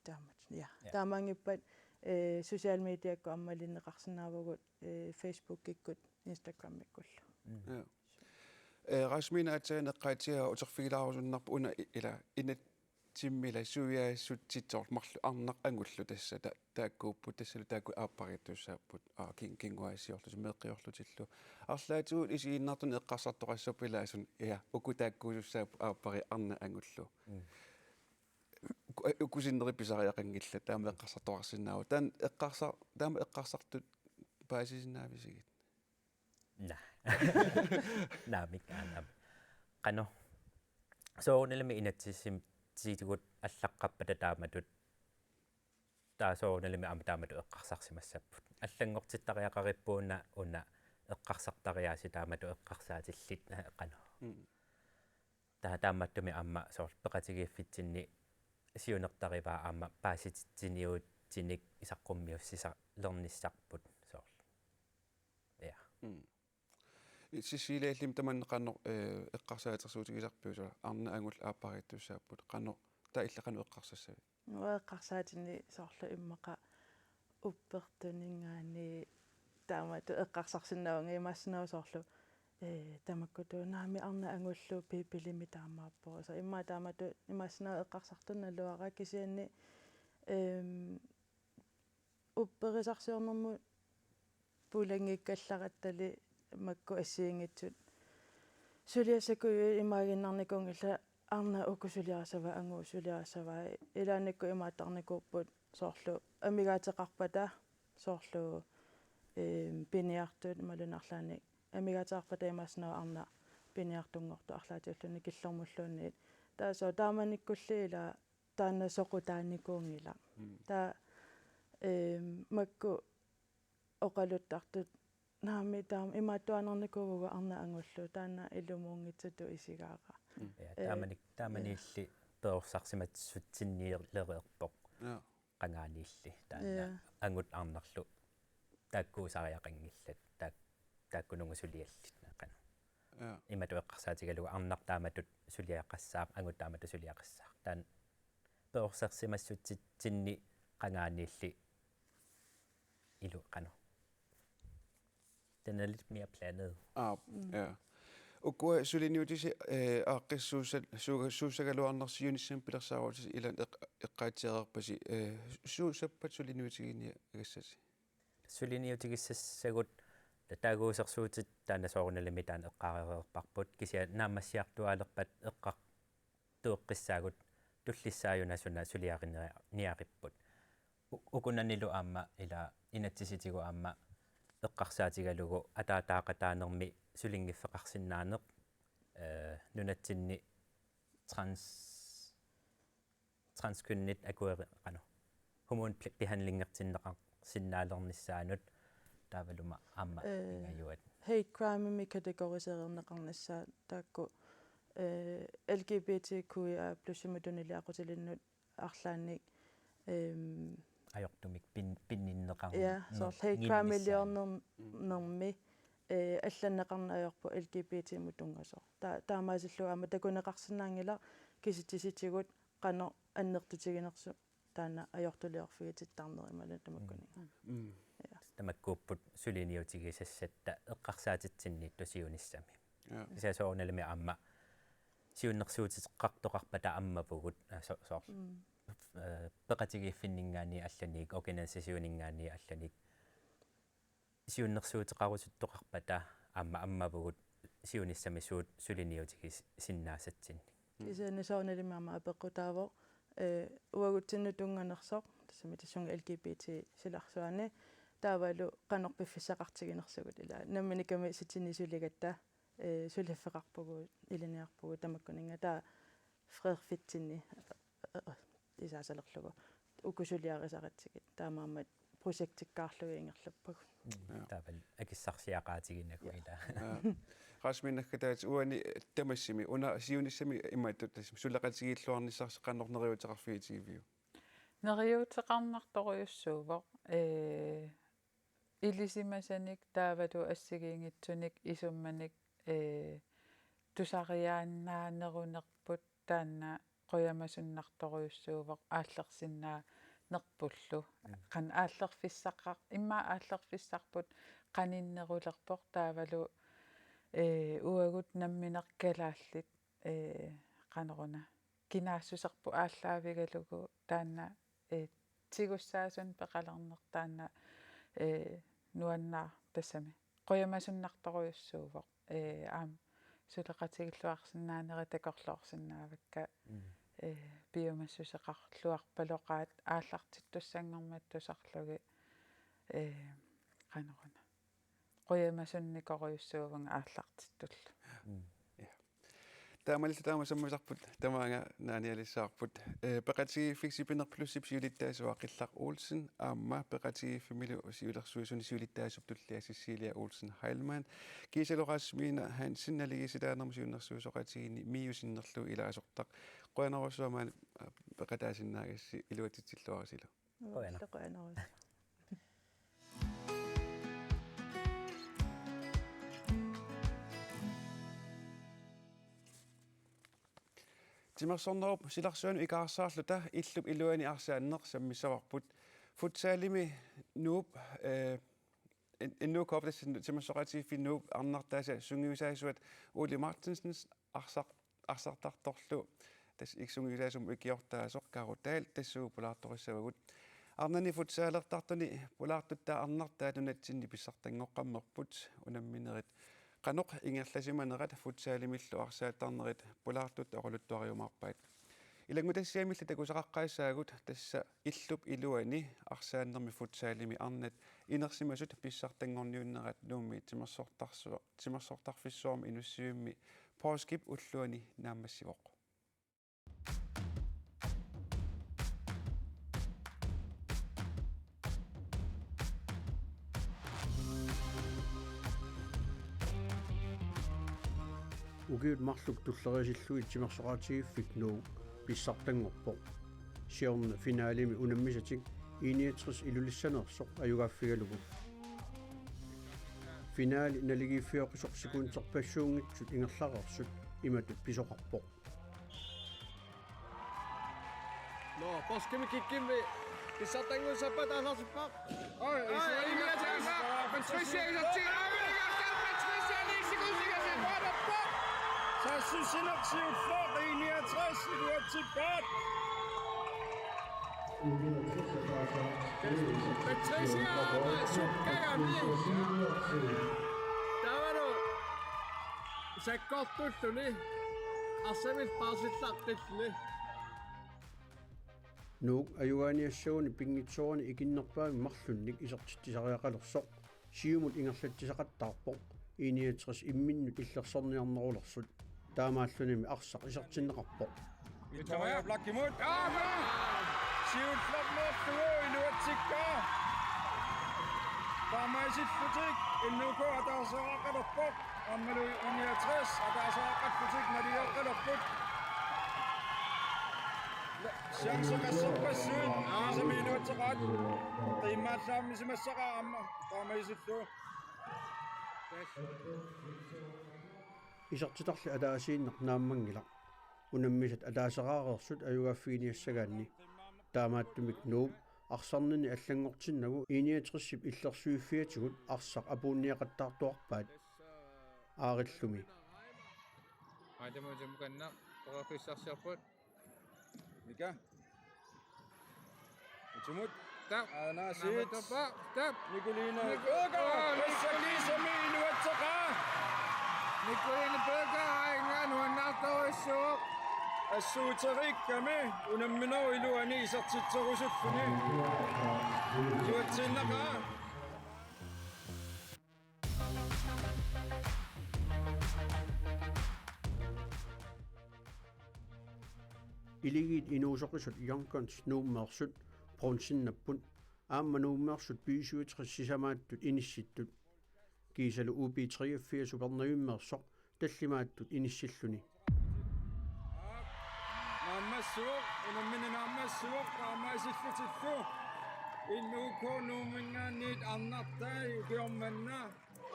taamatut, ja. Ja. Taamaanngippat, ee, social mediakkut aamma malinneqarsinnaavugut, ee, Facebookikkut Instagramikkullu. Mm. Ja. Ee, Rasmiina aatsaat eqqaatsiarput uterfigilaarusunnarpoq una i-, ila inatsimmi ila suiaassutsitsoorlu marluk arnaq angullu tassa ta-, taakkuupput tassalu taakku aappariittussaapput, aa, kin-, kinguaassiorlutik meeqqiorlutillu. Arlaatigut isiginnaartunik eqqarsartoqassapput ilaasunut, ja, uku taakkuusussaapput aappariit arnaq angullu. Mm. Uku-, uku sinneri pisariaqanngillat, taama eqqarsartoqarsinnaavoq. Taanna eqqarsa-, taama eqqarsartut paasisinnaavigit? Naa. Naamik, aana. Qanoq. Soorunalimi inatsisitigut allaqqappata taamatut. Taava soorunalimi aamma taamatut eqqarsarsimassapput. Allanngortittariaqarippugut una eqqarsartariaasi taamatut eqqarsaatillit, qanoq. Mm. Taava taamaattumik aamma soorlu peqatigiiffitsinni siunertarivaa aamma paasititsiniutinik saqqummiussisarlernissarput soorlu. Ja. Mm. Cecilia, illimmi tamanna qanoq, ee, eqqarsaatersuutigisarpiuk, soorlu arnaq angullu aappariittussaapput, qanoq, taava illit qanoq eqqarsassavit? Uanga eqqarsaatinni soorlu immaqa uppertuninngaanniit taamatut eqqarsarsinnaavunga imaassinnaasoq soorlu, ee, tamakkutut naamik arnat angullu Biibilimik taamaappoq. Soorlu immaqa taamatut imaassinnaavoq eqqarsartunik naluara kisianni, eem, upperisarsiornermut pulanngikkallartali makku assigiinngitsut suliassakujui imaaginnarnikuunngillat, arnat uku suliarissavaat, angut suliarissavaat, ilaannikkut imaattarnikuupput soorlu amigaateqarpata soorlu, eem, piniartut imaluunniit arlaannik amigaateqarpata imaassinnaavoq arnat piniartunngortoq arlaatiulluunniit killormulluunniit. Taava taamanikkulli ila taanna soqutaanikuunngilaq. Mm. Taava, eem, makku oqaluttartut naamik taama imaattuaannarnikuuvugut arnat angullu, taanna ilumuunngitsutut isigaara. Mm. Ja, ee, taamani-, taamaniilli perorsarsimassutsinniilereerpoq. Ja. Qangaaniilli taanna. Ja. Angut arnarlu taakkuusariaqanngillat, taak-, taakkununnga suliallit qanoq. Ja. Imatut eqqarsaatigalugu arnaq taamatut suliaqassaaq, angut taamatut suliaqassaaq. Taanna perorsarsimassutsitsinni qangaaniilli ilu qanoq. Den er lidt mere blandet. Aap, mm, ja. Ukua suliniutisi, eh, aaqqissuussat-, suuga-, suussagaluarnersi siunissami pilersaarutit ilan eq-, eqqaatsiareerpasi, eh, suut sappat suliniutigiinniagassasi? Suliniutigissassagut taaguusersuutit taanna soorunalimi taanna eqqaarereerparput, kisianni naammassiartuaalerpat eqqartueqqissaagut tullissaajuna suna suliariniaripput. U-, ukunanilu aamma ila inatsisitigut aamma eqqarsaatigalugu ataataaqataanermi sulinngiffeqarsinnaaneq, eh, nunatsinni trans-, transkønnet akueri-, qanoq, hormonbehandlingertinneqarsinnaalernissaanut taavalu aamma, eh, pingajuat. Hate crime-imi kategoriseerneqarnissaa taakku, eh, L G B T Q I A plus-imut tuniliaqutilinnut arlaannik, ehm, ajortumik pin-, pinninneqarn-, ja, soorlu hate crime-iliornermi, eh, allanneqarneq ajorpoq L G B T-mut tunngasoq. Ta-, taamaasillugu aamma takuneqarsinnaanngilaq kisitsisitigut qanoq annertutiginersut taanna ajortuliorfigitittarneq imaluunniit tamakkuninnga. Mm. Ja. Tamakkuupput suliniutigisassatta eqqarsaatitsinniittut siunissami. Ja. Kisianni soorunalimi aamma siunnersuuteqartoqarpata ammavugut, eh, so-, soorlu, mm, eh, peqatigiiffinninngaanniit allanik, organisationinngaanniit allanik. Siunnersuuteqarusuttoqarpata aamma ammavugut siunissami suut suliniutigisinnaassatsinnik. Mm. Kisianni soorunalimi aamma apeqqutaavoq, eh, uagutsinnut tunnganersoq, tassami tassunga L G B T silarsuani, taavalu qanoq piffissaqartiginersugut ila. Nammineq kami sitsinni suligatta, eh, suliffeqarpugut, ilinniarpugut tamakkuninnga, taava freerfitsinni, eh, eh, isaasalerlugu. Uku suliarisaratsigit. Taamaammat projektikkaarlugit ingerlappagut. Mm. Ja. Taavalu akissarsiaqaatiginagu, ja, ila. Ja. Rasmus, naggataat uani tamassimi, una siunissami imaattoq tassa suleqatigiilluarnissarsi qanoq neriuuteqarfigitigiviuk? Neriuuteqarnartorujussuuvoq, ee, ilisimasanik taavalu assigiinngitsunik isummanik, ee, tusariaannaanerunerput taanna qujamasunnartorujussuuvoq aallersinnaanerpullu. Mm. Qanoq aallerfissaqar-, immaqa aallerfissarput qaninnerulerpoq taavalu, ee, uagut nammineq kalaallit, ee, qanoruna, kinaassuserput aallaavigalugu taanna, ee, tigussaasunik peqalerneq taanna, ee, nuannaar-, tassami qujamasunnartorujussuuvoq. Ee, aamma suleqatigilluarsinnaanera takorloorsinnaavakka, mm, ee, piumassuseqarluarpaloqaat aallartittussanngormat tusarlugit, ee, qanoruna, qujamasunnikorujussaavugut aallartittullu. Mm. Ja. Taamalillu taama sammisarput tamaanga naanialissavarput. Eh, peqatigiiffik Sipineq Plusip siulittaasuat Qillaq Olsen aamma peqatigiiffimmilu siulersuisuni siulittaasup tullia Cecilia Olsen Heilmann, kiisalu Rasmiina Hansen naligiissitaanermut siunnersuisoqatigiinni MIO sinnerlugu ilaasortaq. Qujanarsuaq maani, eh, peqataasinnaagassi, iluatsitsilluarisilu. Qujanaq. Qujanarsuaq. Timersornerup silarsuanut ikaarsaarluta illup iluani arsaanneq sammissavarput. Futsalimi Nuup, eh, N-, N U K-p tassa timersoqatigiiffik Nuup arnartaasa sungiusaasuat Ole Martinsen arsaq-, arsartartorlu tassa ik-, sungiusaasumut ikiortaasoq Karo Dahl tassuugu pulaartorissavagut. Arnani futsalertartuni pulaartutta arnartaat nunatsinni pissartanngoqqammerput, unamminerit qanoq ingerlasimanerat futsalimillu arsaattarnerit pulaartut oqaluttuariumaarpaat. Ilanngutassiamilli takusaqaqqaassaagut tassa illup iluani arsaannermi futsalimi arnat inersimasut pissartanngorniunnerat Nuummi timersortarsu-, timersortarfissuarmi inussivimmi Poul Skip ulluani naammassivoq. Ukiut marluk tulleriisillugit timersoqatigiiffik Nuuk pissartanngorpoq. Siorna finalimi unammisatik I niogtres Ilulissaneersoq ajugaaffigalugu. Finali naligiiffioqisoq sekunderpassuunngitsut ingerlareersut imatut pisoqarpoq. Nå, Poul Skip kikkimmi pissartanngorpaa taasarsippaa. Oj, oj, oj, oj, oj, Patricia isertigaa, Patricia isertigaa, Patricia isertigaa. Saassussineq siulleq, I niogtres iluatsippaat. Patricia aamma sukkagami. Taavalu sakkortulluni arsamik paarsillaqqilluni. Nuuk ajugaaniassaguni pinngitsoorani ikinnerpaamik marlunnik isertitsisariaqalersoq siumut ingerlatsisaqattaarpoq I niogtres imminnut illersorniarnerulersut. Taamaallunimi arsaq isertinneqarpoq. Victoria Blackimut. Aamma! Siullermeerlugu iluatsikkaa. Taamaasillutik N U K ataaseqalerpoq. Aammalu I niogtres ataaseqalerlutik naligeqqalerput. Chance qasserpassuit. Aasami iluatseqaat. Qiimmaallaarmisimassaqaaq aamma. Taamaasillugu. Isertitarli ataasiinnaq naammanngilaq. Unammisat ataaseraareersut ajugaaffiginiassagaanni. Taamaattumik Nuuk arsarnini allanngortinnagu I niogtresip illersuiffiatigut arsaq apuunniaqattaartuarpaat. Aarillumi. Aatamut tamukanna toqortussarsiorput. Mika. Utumut. Tap. Anaasiit. Tap. Tap. Nikoline Nico-, Bøger. Aa, Tassa Nicoline. Kiisami iluatseqaa. Nikoline Bøger aajuna nuannaartorujussuuvoq. Assuuteriikkami unamminerup iluani isertitserusulluni. Iluatsiinnaqaaq. Iligiit inuusoqisut Young Guns Nuummeersut bronzinnapput, aamma Nuummeersut B syvogtres sisamaattut inissittut. Kiisalu U B treogfirs Upernavimmeersoq tallimaattut inissilluni. Naammassivoq, unammineq naammassivoq, taamaasillutillu. N U K Nuumminngaanniit arnartai ukioq manna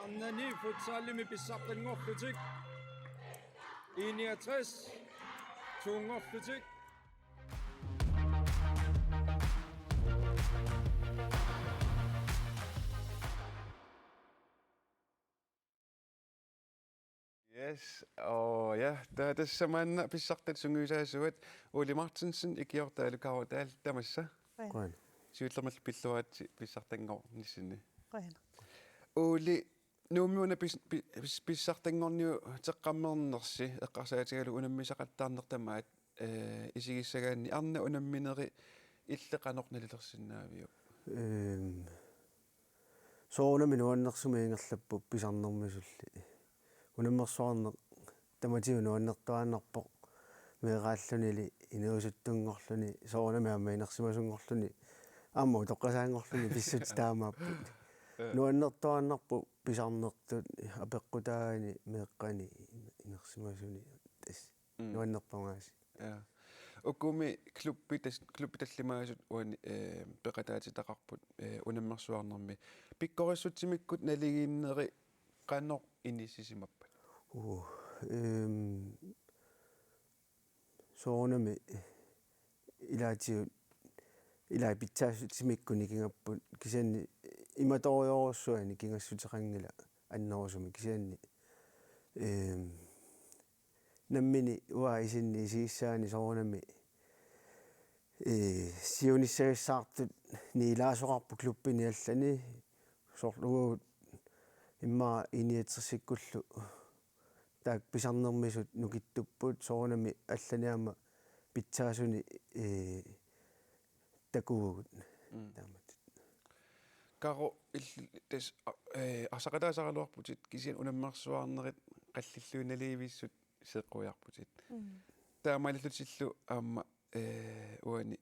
arnani futsalimi pissartanngorlutik. I niogtres, tuunngorlutik. Yes. Og ja, der, tassa maanna pissartat sungiusaasuat Ole Martinsen ikiortaalu Karo Dahl, tamassa. Qujan. Qujan. Siullermilli pilluaritsi pissartanngornissinni. Qujan. Ole, Nuummi una pis-, pi-, pis-, pissartanngorniuteqqammernersi eqqarsaatigalugu unammisaqattaarneq tamaat, eh, isigissagaanni arnat unamminerit illit qanoq nalilersinnaaviuk? Ehm, soorunami nuannersumik ingerlapput pisarnermisulli. Unammersuarneq tamatigut nuannertuaannarpoq, meeraallunili inuusuttunngorluni soorunami aamma inersimasunngorluni aamma utoqqasaanngorluni pissutsit taamaapput. Ja. Nuannertuaannarpoq pisarnertut apeqqutaani meeqqani inersimasuni tassa. Mm. Nuannerpoq aasiit. Ja. Ukumi klubbi tas-, klubbit tallimaasut uani, eh, peqataatitaqarput, eh, unammersuarnermi. Pikkorissutsimikkut naligiinnerit qanoq inissisimappat? Uh, ehm, soorunami ilaatigut ila pitsaassutsimikkut nikingapput kisianni imatorujorujussuaq nikingassuteqanngilaq annerusumik kisianni, ehm, nammineq uanga isinni isigissaani soorunami, ee, siunissagissaartut niilaasoqarput klubbini allani soorlu uagut immaqa I niogtresikkullu taakku pisarnermisut nukittupput soorunami allani aamma pitsaasuni, ee, takuvugut. Mm. Taamatut. Karo illit tassa, a-, ee, arsaqataasaraluarputit kisianni unammersuarnerit qallilluinnaliivissut seeqquiarputit. Mm. Taamaalillutillu aamma, ee, uani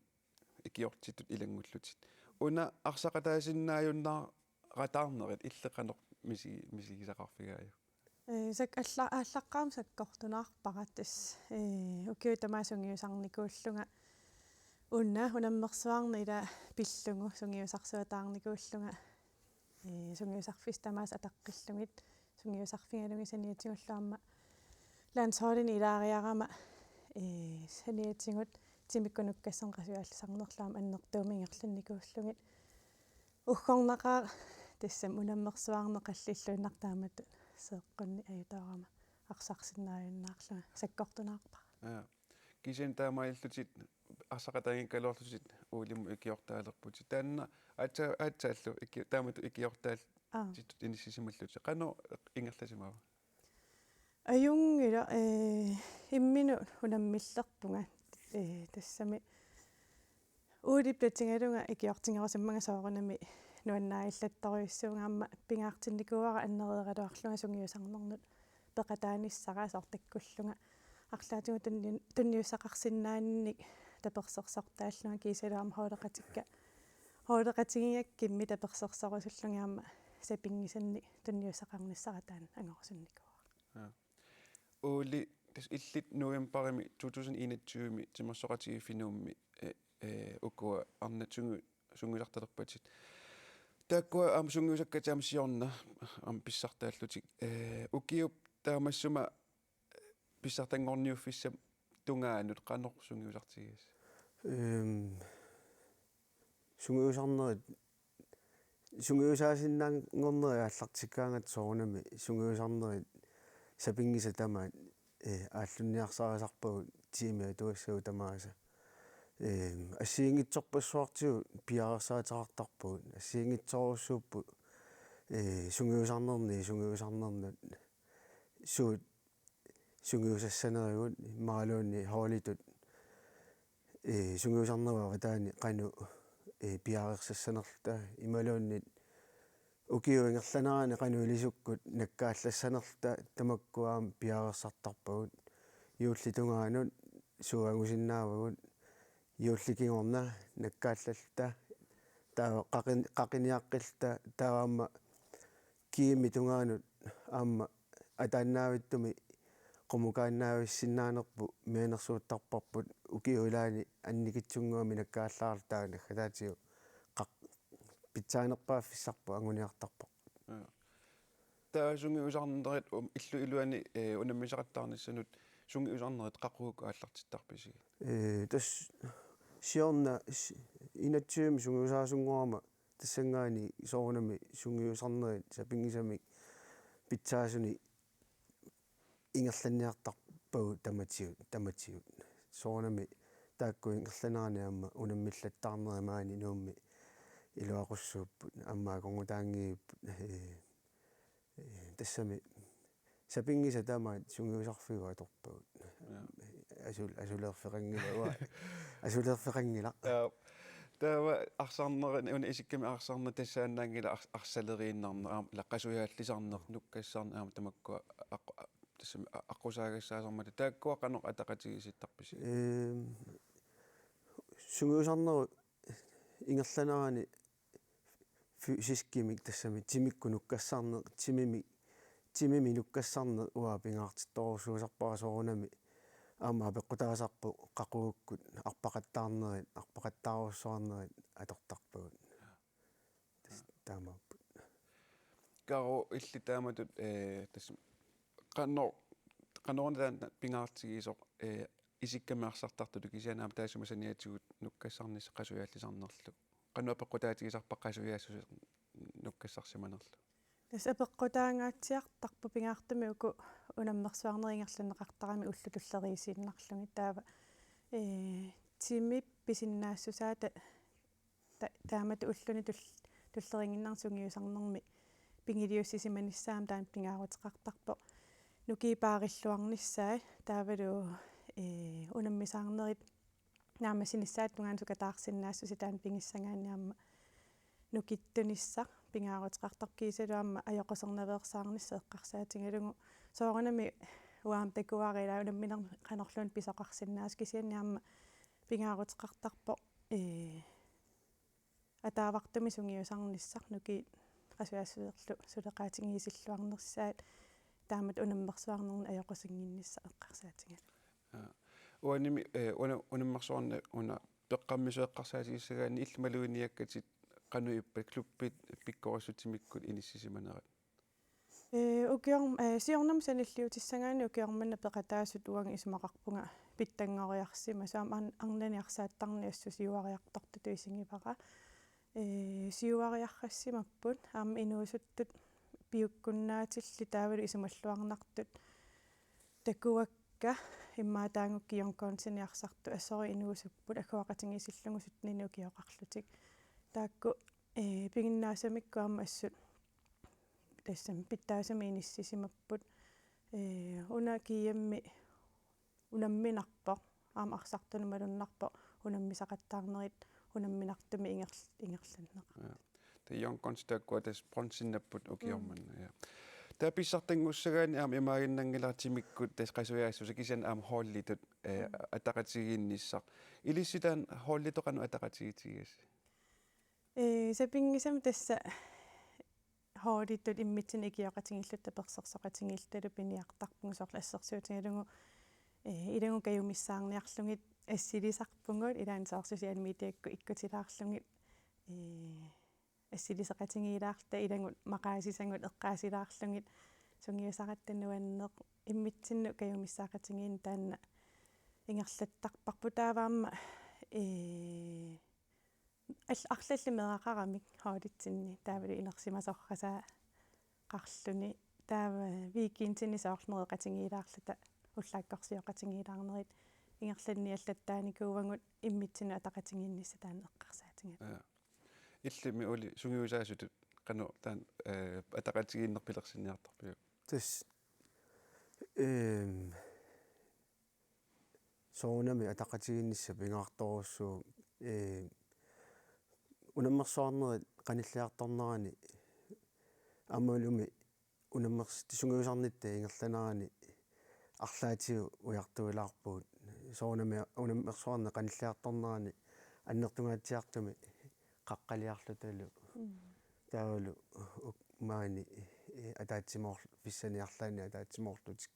ikiortitut ilanngullutit. Una arsaqataasinnaajunnaarataarnerit illit qanoq misi-, misigisaqarfigaajuk? Ee, sak-, alla-, aallaqqaammut sakkortunaarpara tassa. Ee, ukiut tamaasa sungiusarnikuullunga una unammersuarneq ila pillugu sungiusarsuataarnikuullunga. Ee, sungiusarfissat tamaasa ataqqillugit, sungiusarfigalugit saniatigullu aamma landsholdini ilaariarama, ee, saniatigut timikkut nukkassanik qasujaasarnerlu aamma annertuumik ingerlannikuullugit. Uggornaqaaq tassami unammersuarneq qallilluinnaq taamatut seeqqunni ajutoorama arsarsinnaajunnaarlunga sakkortunaarpara. Aa. Kisianni taamaalillutit arsaqataanngikkaluarlutit Olimut ikiortaalerputit. Taanna aatsa-, aatsaallu iki-, taamatut ikiortaal-, aa, titut inissisimallutit. Qanoq ingerlasimava? Ajunngilaq, ee, imminut unammillerpunga, ee, tassami Olip tatigalunga ikiortigerusummanga soorunami nuannarillattorujussuuvunga aamma pingaartinnikuuara annereeraluarlunga sungiusarnernut peqataanissara soorlu takkullunga arlaatigut tunniu-, tunniussaqarsinnaannik tapersersortaallunga kiisalu aamma holdeqatikka, holdeqatigigakkimmi tapersersorusullunga aamma sapinngisannik tunniussaqarnissara taanna angorusunnikuuara. Ja. Ole, tassa illit novembarimi to tusind enogtyve-mi timersoqatigiiffinnguammi, eh, eh, ukua arnat sungi-, sungiusartalerpatit. Taakkua aamma sungiusakkatit aamma siorna aamma pissartaallutik. Eh, ukiup taamassuma pissartanngorniuffissap tungaanut qanoq sungiusartigigassiuk? Ehm, sungiusarnerit, sungiusaasinnaanngornerit aallartikkaangatta soorunami sungiusarnerit sapinngisat tamaat, eh, aallunniarsarisarpagut tiimit atugassagut tamaasa. Ehm, assigiinngitsorpassuartigut piareersaateqartarpagut, assigiinngitsorujussuupput, eh, sungiusarnerni, sungiusarnernut suut sungiusassanerigut imaluunniit holditut, ee, sungiusarnerup avataani qanoq, ee, piareersassanerluta imaluunniit ukiup ingerlanerani qanoq ilisukkut nakkaallassanerluta tamakkua aamma piareersartarpagut. Juullip tungaanut suut angusinnaavagut, juullip kingorna nakkaallalluta, taava qaqin-, qaqiniaqqilluta, taava aamma kiimip tungaanut aamma ataannaavittumik qumukaannaavissinnaanerput mianersuuttarparput ukiup ilaani annikitsunnguamik nakkaallaarluta taava naggataatigut qaq-, pitsaanerpaaffissarput anguniartarparput. Ja. Taava sungiusarnerit um-, illup iluani, eh, unammisaqattaarnissanut sungiusarnerit qaqugu aallartittarpisigit? Eh, tassa siorna s-, enogtyve-mi sungiusaasunngorama tassanngaanniit soorunami sungiusarnerit sapinngisamik pitsaasunik ingerlanniartarpagut tamatigut, tamatigut. Soorunami taakku ingerlaneranni aamma unammillattaarnerit maani Nuummi iluaqussuupput, aamma akornutaanngivipput, ee, ee, tassami sapinngisat tamaat sungiusarfigut atorpagut. Ja. Asul-, asuleerfeqanngilaq uanga. Asuleerfeqanngilaq. Ja. Taava arsarnerit, una isikkamik arsarneq tassaannaanngilaq ars-, arsaleriinnarneq, aamma ila qasujaallisarneq, nukkassarneq, aamma tamakkua aq-, tassami a-, aqqusaagassaasarmata, taakkua qanoq ataqatigiissittarpisi? Ehm, sungiusarnerup ingerlanerani fysiskimik tassami timikkut nukkassarneq, timimi, timimi nukkassarneq uanga pingaartittorujussuusarpara soorunami aamma apeqqutaasarpoq qaqugukkut arpaqattaarnerit, arpaqattaarujussuarnerit atortarpagut. Tassa taamaapput. Karo illit taamatut, eh, tassa qanoq, qanoruna taanna pingaartigisoq, eh, isikkamik arsartartutut kisianni aamma taassuma saniatigut nukkassarnissaq qasujaassusernerlu. Qanoq apeqqutaatigisarpa qasujaassuseq nukkassarsimanerlu? Tassa apeqqutaangaatsiartarpoq pingaartumik uku unammersuarnerit ingerlanneqartaramik ullut tulleriiinnarlugit taava, ee, timip pisinnaassusaa ta-, ta-, taamatut ulluni tul-, tulleriiinnarni sungiusarnermi pigiliussisimanissaa aamma taanna pingaaruteqartarpoq. Nukiit paarilluarnissaat taavalu, ee, unammisaarnerit naammassinissaata tungaanut sukataarsinnaassuseq taanna pigissagaanni aamma nukittunissaq pingaaruteqartarpoq kiisalu aamma ajoqusernaveersaarnissaq eqqarsaatigalugu soorunami uanga aamma takuara ilaa unamminermi qanorluunniit pisoqarsinnaasoq kisianni aamma pingaaruteqartarpoq, ee, ataavartumik sungiusarnissaq nukiit qasujaassuserlu suleqaatigisilluarnissaat taamatut unammersuarnerni ajoqusinnginnissaq eqqarsaatigalugu. Aa. Uanimi, eh, una, unammersuarneq una peqqammisut eqqarsaatigissagaanni illit maluginiakkatit qanoq ippat klubbit pikkorissutimikkut inissisimanerat? Ee, ukior-, ee, siornamut sanilliutissagaanni ukioq manna peqataasut uanga isumaqarpunga pitsanngoriarsimasoq aamma an-, arnani arsaattarneq assut siuariartortutut isigivara. Ee, siuariarrassimapput aamma inuusuttut piukkunnaatillit taavalu isumalluarnartut takuakka immaqa taanngukkit Young Gunsinik arsartut assorujuk inuusupput agguaqatigiissillugu syttenini ukioqarlutik. Taakku, ee, piginnaasamikkut aamma assut tassami pitsaasumik inissisimapput. Ee, una G M-i unamminarpoq, aamma arsartunut malunnarpoq, unammisaqattaarnerit unamminartumik ingerl-, ingerlanneqartut. Ja. Taava Young Guns taakkua tassa bronzinnapput ukioq manna, ja. Taava pissartanngussagaanni aamma imaaginnanngilara timikkut tassa qasujaassuseq kisianni aamma holditut, eh, ataqatigiinnissaq. Ilissi taanna holditut qanoq ataqatigiitigigassi? Ee, sapinngisamik tassa holditut immitsinnut ikioqatigiilluta tapersersoqatigiillutalu piniartarpugut soorlu assersuutigalugu, ee, ilagut kajumissaarniarlugit assilisarpugut ilaanni soorlu sociale mediekkut ikkutilaarlugit, ee, assiliseqatigiilaarluta ilagut maqaasisagut eqqaasilaarlugit sungiusaratta nuanneq immitsinnut kajumissaaqatigiinneq taanna ingerlattarparput taava aamma, ee, Al-, arlallit meeraqaramik holditsinni taavalu inersimasortarneqarluni taava weekendini soorlu nereqatigiilaarluta ullaakkorsioqatigiilaarnerit ingerlanniallattaarnikuuagut immitsinnut ataqatigiinnissaq taanna eqqarsaatigalugu. Ja. Illimmi Ole sungiusaasutut qanoq taanna, eh, ataqatigiinneq pilersinniartarpiuk? Tassa, ehm, soorunami ataqatigiinnissaq pingaartorujussuuvoq, ee, unammersuarnerit qanilliartornerani aammalumi unammers-, sungiusarnitta ingerlanerani arlaatigut ujartuilaarpugut. Soorunami unammersuarneq qanilliartornerani annertungaatsiartumik qaqqaliarlutalu. Mm. Taavalu uk-, maani, eh, ataatsimoor-, pissani arlaanni ataatsimoorlutik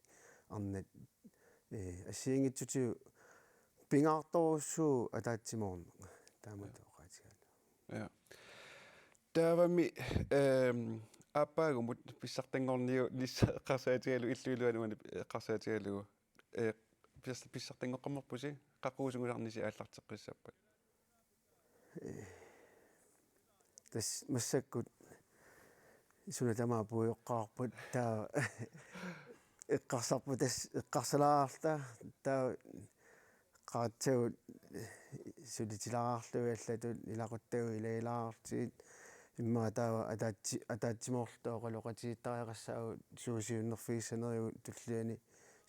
arnat, eh, assigiinngitsutigut pingaartorujussuuvoq ataatsimoorneq. Taamatut oqaatigalugu. Ja. Taavami, ehm, aappaagumut pissartanngorniunissaq eqqarsaatigalugu illup iluani uani eqqarsaatigalugu. Eh, pis-, pissartanngoqqammerpusi qaqugu sungiusarnisi aallarteqqissappat? Tassa massakkut suna tamaat puioqqaarpat taava eqqarsarput tassa eqqarsalaarta taava qaratsagut sulitilaarlugit allatut ilaquttagut ilagilaarlutigit immaqa taava ataatsi-, ataatsimoorluta oqaloqatigiittariaqassaagut suut siunnerfigissanerigut tulliani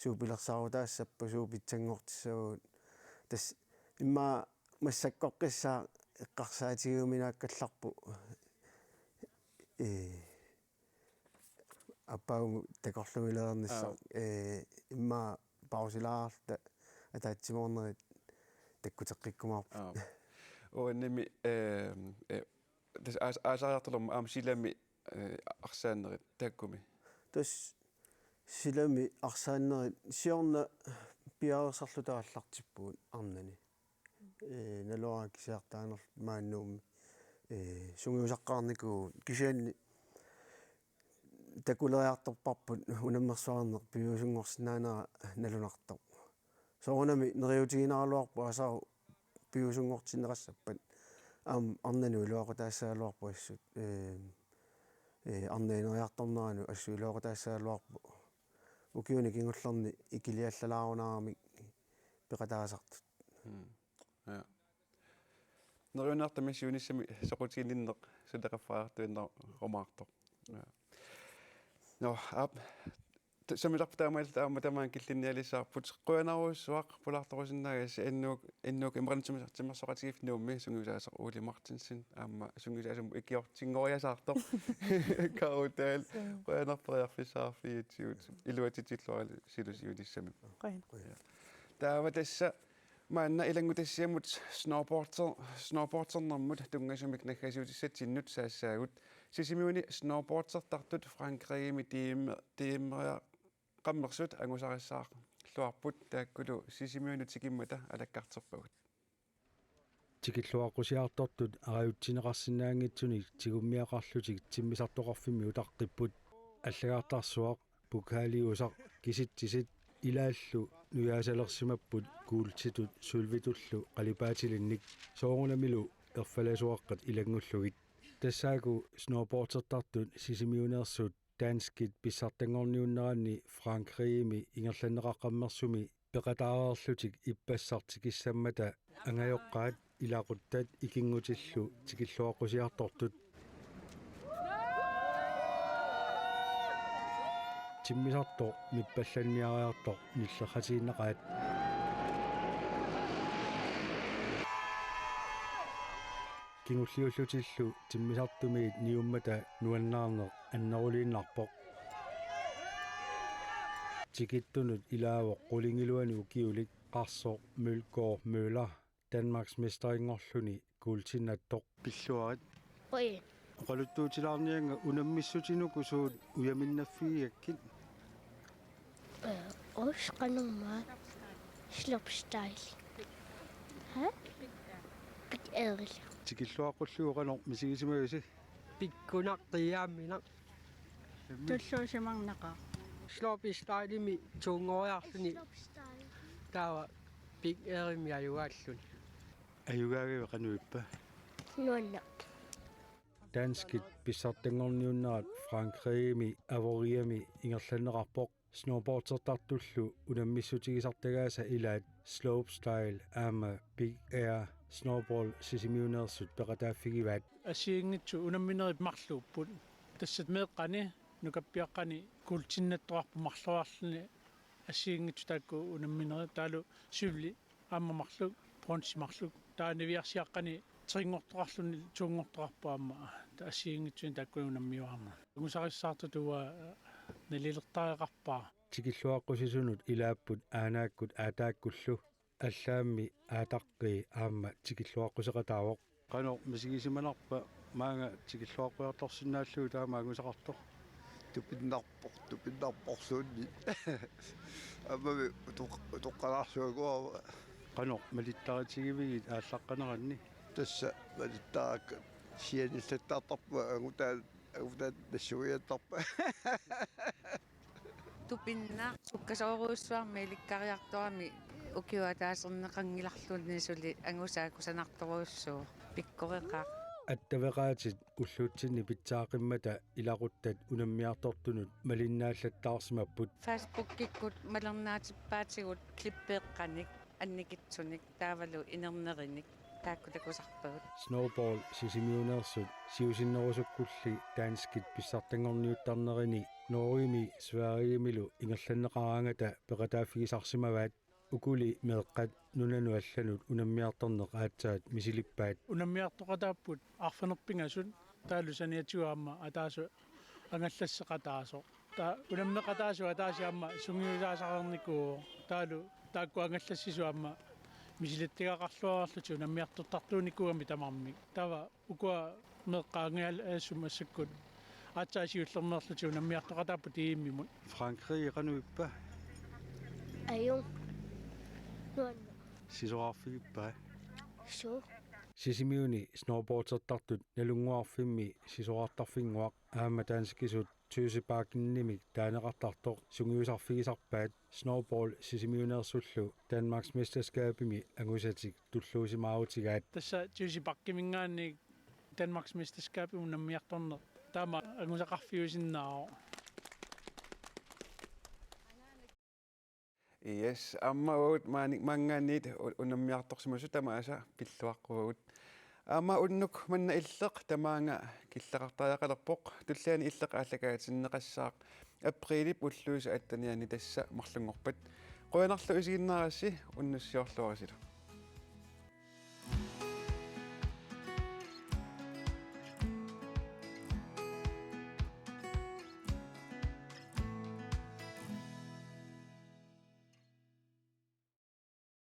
suut pilersaarutaassappat suut pitsanngortissavagut tassa immaqa massakkoqqissaaq eqqarsaatigiuminaakkallarpoq. Ee, aappaagu takorluuilernissaa. Aap. Ee, immaqa pausilaarluta ataatsimoornerit takkuteqqikkumaarput. Aap. Uannimi, ee, ee, tassa aas-, aasariartorluarmat aamma silami, ee, arsaannerit taakkumi. Tassa silami arsaannerit siorna piareersarluta aallartippugut arnani. Ee, naluara kisiartaanerluta maani Nuummi. Ee, sungiusaqqaarnikuuvugut kisianni takuleriartorparput unammersuarneq piviusunngorsinnaanera nalunartoq. Soorunami neriuutiginaraluarpoq asaru piviusunngortinneqassappat. Aamma arnanut iluaqutaassagaluarpoq assut. Ee, ee, arnaneriartorneranut assut iluaqutaassagaluarpoq. Ukiuni kingullerni ikiliallalaarunaramik peqataasartut. Mm. Ja. Neriunnertami siunissami soqutiginninneq suleqaffariartuinnarumaartoq. Ja. Nå, aap, t-, sammilerput taamaalilluta aamma tamaanga killinnialissavarput. Qujanarujussuaq pulaartorusinnaagassi. Innuuk, innuuk imaluunniit timmersoqatigiiffik Nuummi sungiusaasoq Ole Martinsen aamma sungiusaasoq ikiortinngoriasaartoq Karutal. Qujanarperiarfissaqarfigigatsigut iluatsitsilluarluta siunissami. Qujan. Taava tassa maanna ilanngutassiamut snowboarder-, snowboardernermut tunngasumik naggasiutissatsinnut saassaagut. Sisimiuni snowboardertartut Frankrigimi DM-, DM-eqammersut angusarissaarluarput, taakkulu Sisimiunut tikimmata alakkarterpagut. Tikilluaqqusiartortut arajutsineqarsinnaanngitsunik tigummiaqarlutik timmisartoqarfimmi utaqqipput. Allagartarsuaq, pokaliusaq, kisitsisit ilaallu nujaasalersimapput kuultitut sølvitullu qalipaatilinnik, soorunamilu erfalasuaqqat ilanngullugit. Tassaaku snowboardertartut Sisimiuneersut danskit pissartanngorniunneranni Frankrigimi ingerlanneqaqqammersumi peqataareerlutik ippassaq tikissammata angajoqqaat, ilaquttat ikinngutillu tikilluaqqusiartortut. Timmisartoq mippallanniariartoq nillerratiinnaqaat. Kingulliullutillu timmisartumiit niummata nuannaarneq anneruliinnarpoq. Tikittunut ilaavoq qulingiluanik ukiulik qarsoq Mølgaard Møller, Danmarksmesterinngorluni kuultinnattoq. Pilluarit. Oi. Oqaluttuutilaarniannga unammissutinuku suut ujaminnaffigigakkit? Øh, os qanormaa slopestyle. Ha? Big L. Tikilluaqqullugu qanoq misigisimavisi? Pikkunaq qiiaamminaq. Tulluusimarnaqaaq. Slopestylemi tuunngoriarluni. Taava Big L-imi ajugaalluni. Ajugaagavit qanoq ippa? Nuanneq. Danskit pissartanngorniunnerat Frankrigimi Avoriami ingerlanneqarpoq. Snowboardertartullu unammissutigisartagaasa ilaat slopestyle aamma Big Air Snowball Sisimiuneersut peqataaffigivaat. Assigiinngitsut unamminerit marluupput. Tassa meeqqani nukappiaqqani kuultinnattoqarpoq marloriarluni assigiinngitsut taakku unamminerit taavalu sølvi aamma marluk, bronze marluk. Taava niviarsiaqqani trinngortoqarluni tuunngortoqarpoq aamma. Taava assigiinngitsunik taakku unammiuarmata. Angusarissaartutut uanga nalilertariaqarpara. Tikilluaqqusisunut ilaapput aanaakkut aataakkullu, allaammi aataqqii aamma tikilluaqquseqataavoq. Qanoq misigisimanarpa maanga tikilluaqqusiartorsinnaallugu taama angusaqartoq? Tupinnarpoq, tupinnarporluunniit. Aammami utoq-, utoqqalaarsuaguarama. Qanoq malittaritigivigit aallaqqaneranni? Tassa malittarakka sianillattaartarpunga angutaat, angutaat nassuiattarpa. Tupinnaq sukkasoorujussuarmik ilikkariartorami ukioq ataaserneqanngilarluni suli angusaa kusanartorujussuuvoq, pikkoreqaaq. Attaveqaatit ullutsinni pitsaaqimmata ilaquttat unammiartortunut malinnaallattaarsimapput. Facebookikkut malinnaatippaatigut klippeeqqanik annikitsunik taavalu inernerinik taakku takusarpagut. Snowball Sisimiuneersut siusinnerusukkulli danskit pissartanngorniuttarnerini Norgemi Sverigemilu ingerlanneqaraangata peqataaffigisarsimavaat. Ukuli meeqqat nunanut allanut unammiartorneq aatsaat misilippaat. Unammiartoqataapput arfineq-pingasut taavalu saniatigut aamma ataaseq angallasseqataasoq. Taava unammeqataasut ataasiaq aamma sungiusaasareernikuuvoq. Taavalu taakku angallassisut aamma misilittagaqarluarlutik unammiartortartuunikuugamik tamarmik. Taava ukua meeqqat angajallassuk massakkut aatsaat siullermeerlutik unammiartoqataapput tiimimut. Frankrigi qanoq ippa? Ajunngilaq. Nuanneq. Sisorarfigippa? Suu. Sisimiuni snowboardertartut Nalunnguarfimmi sisorartarfinnguaq aamma danskisut Tøsebakkemik taaneqartartoq sungiusarfigisarpaat Snowboard Sisimiuneersullu Danmarksmesterskabimi angusatik tulluusimaarutigaat. Tassa Tøsebakkeminngaanniit Danmarksmesterskabimi unammiartorneq taama angusaqarfiusinnaavoq. Yes, aamma uagut maani-, maanngaanniit u-, unammiartorsimasut tamaasa pilluaqquagut. Aamma unnuk manna Illeq tamaanga killeqartariaqalerpoq, tulliani Illeq aallakaatinneqassaaq aprilip ulluisa attenianni, tassa marlunngorpat. Qujanarlu isiginnaarassi, unnussiorluarisilu.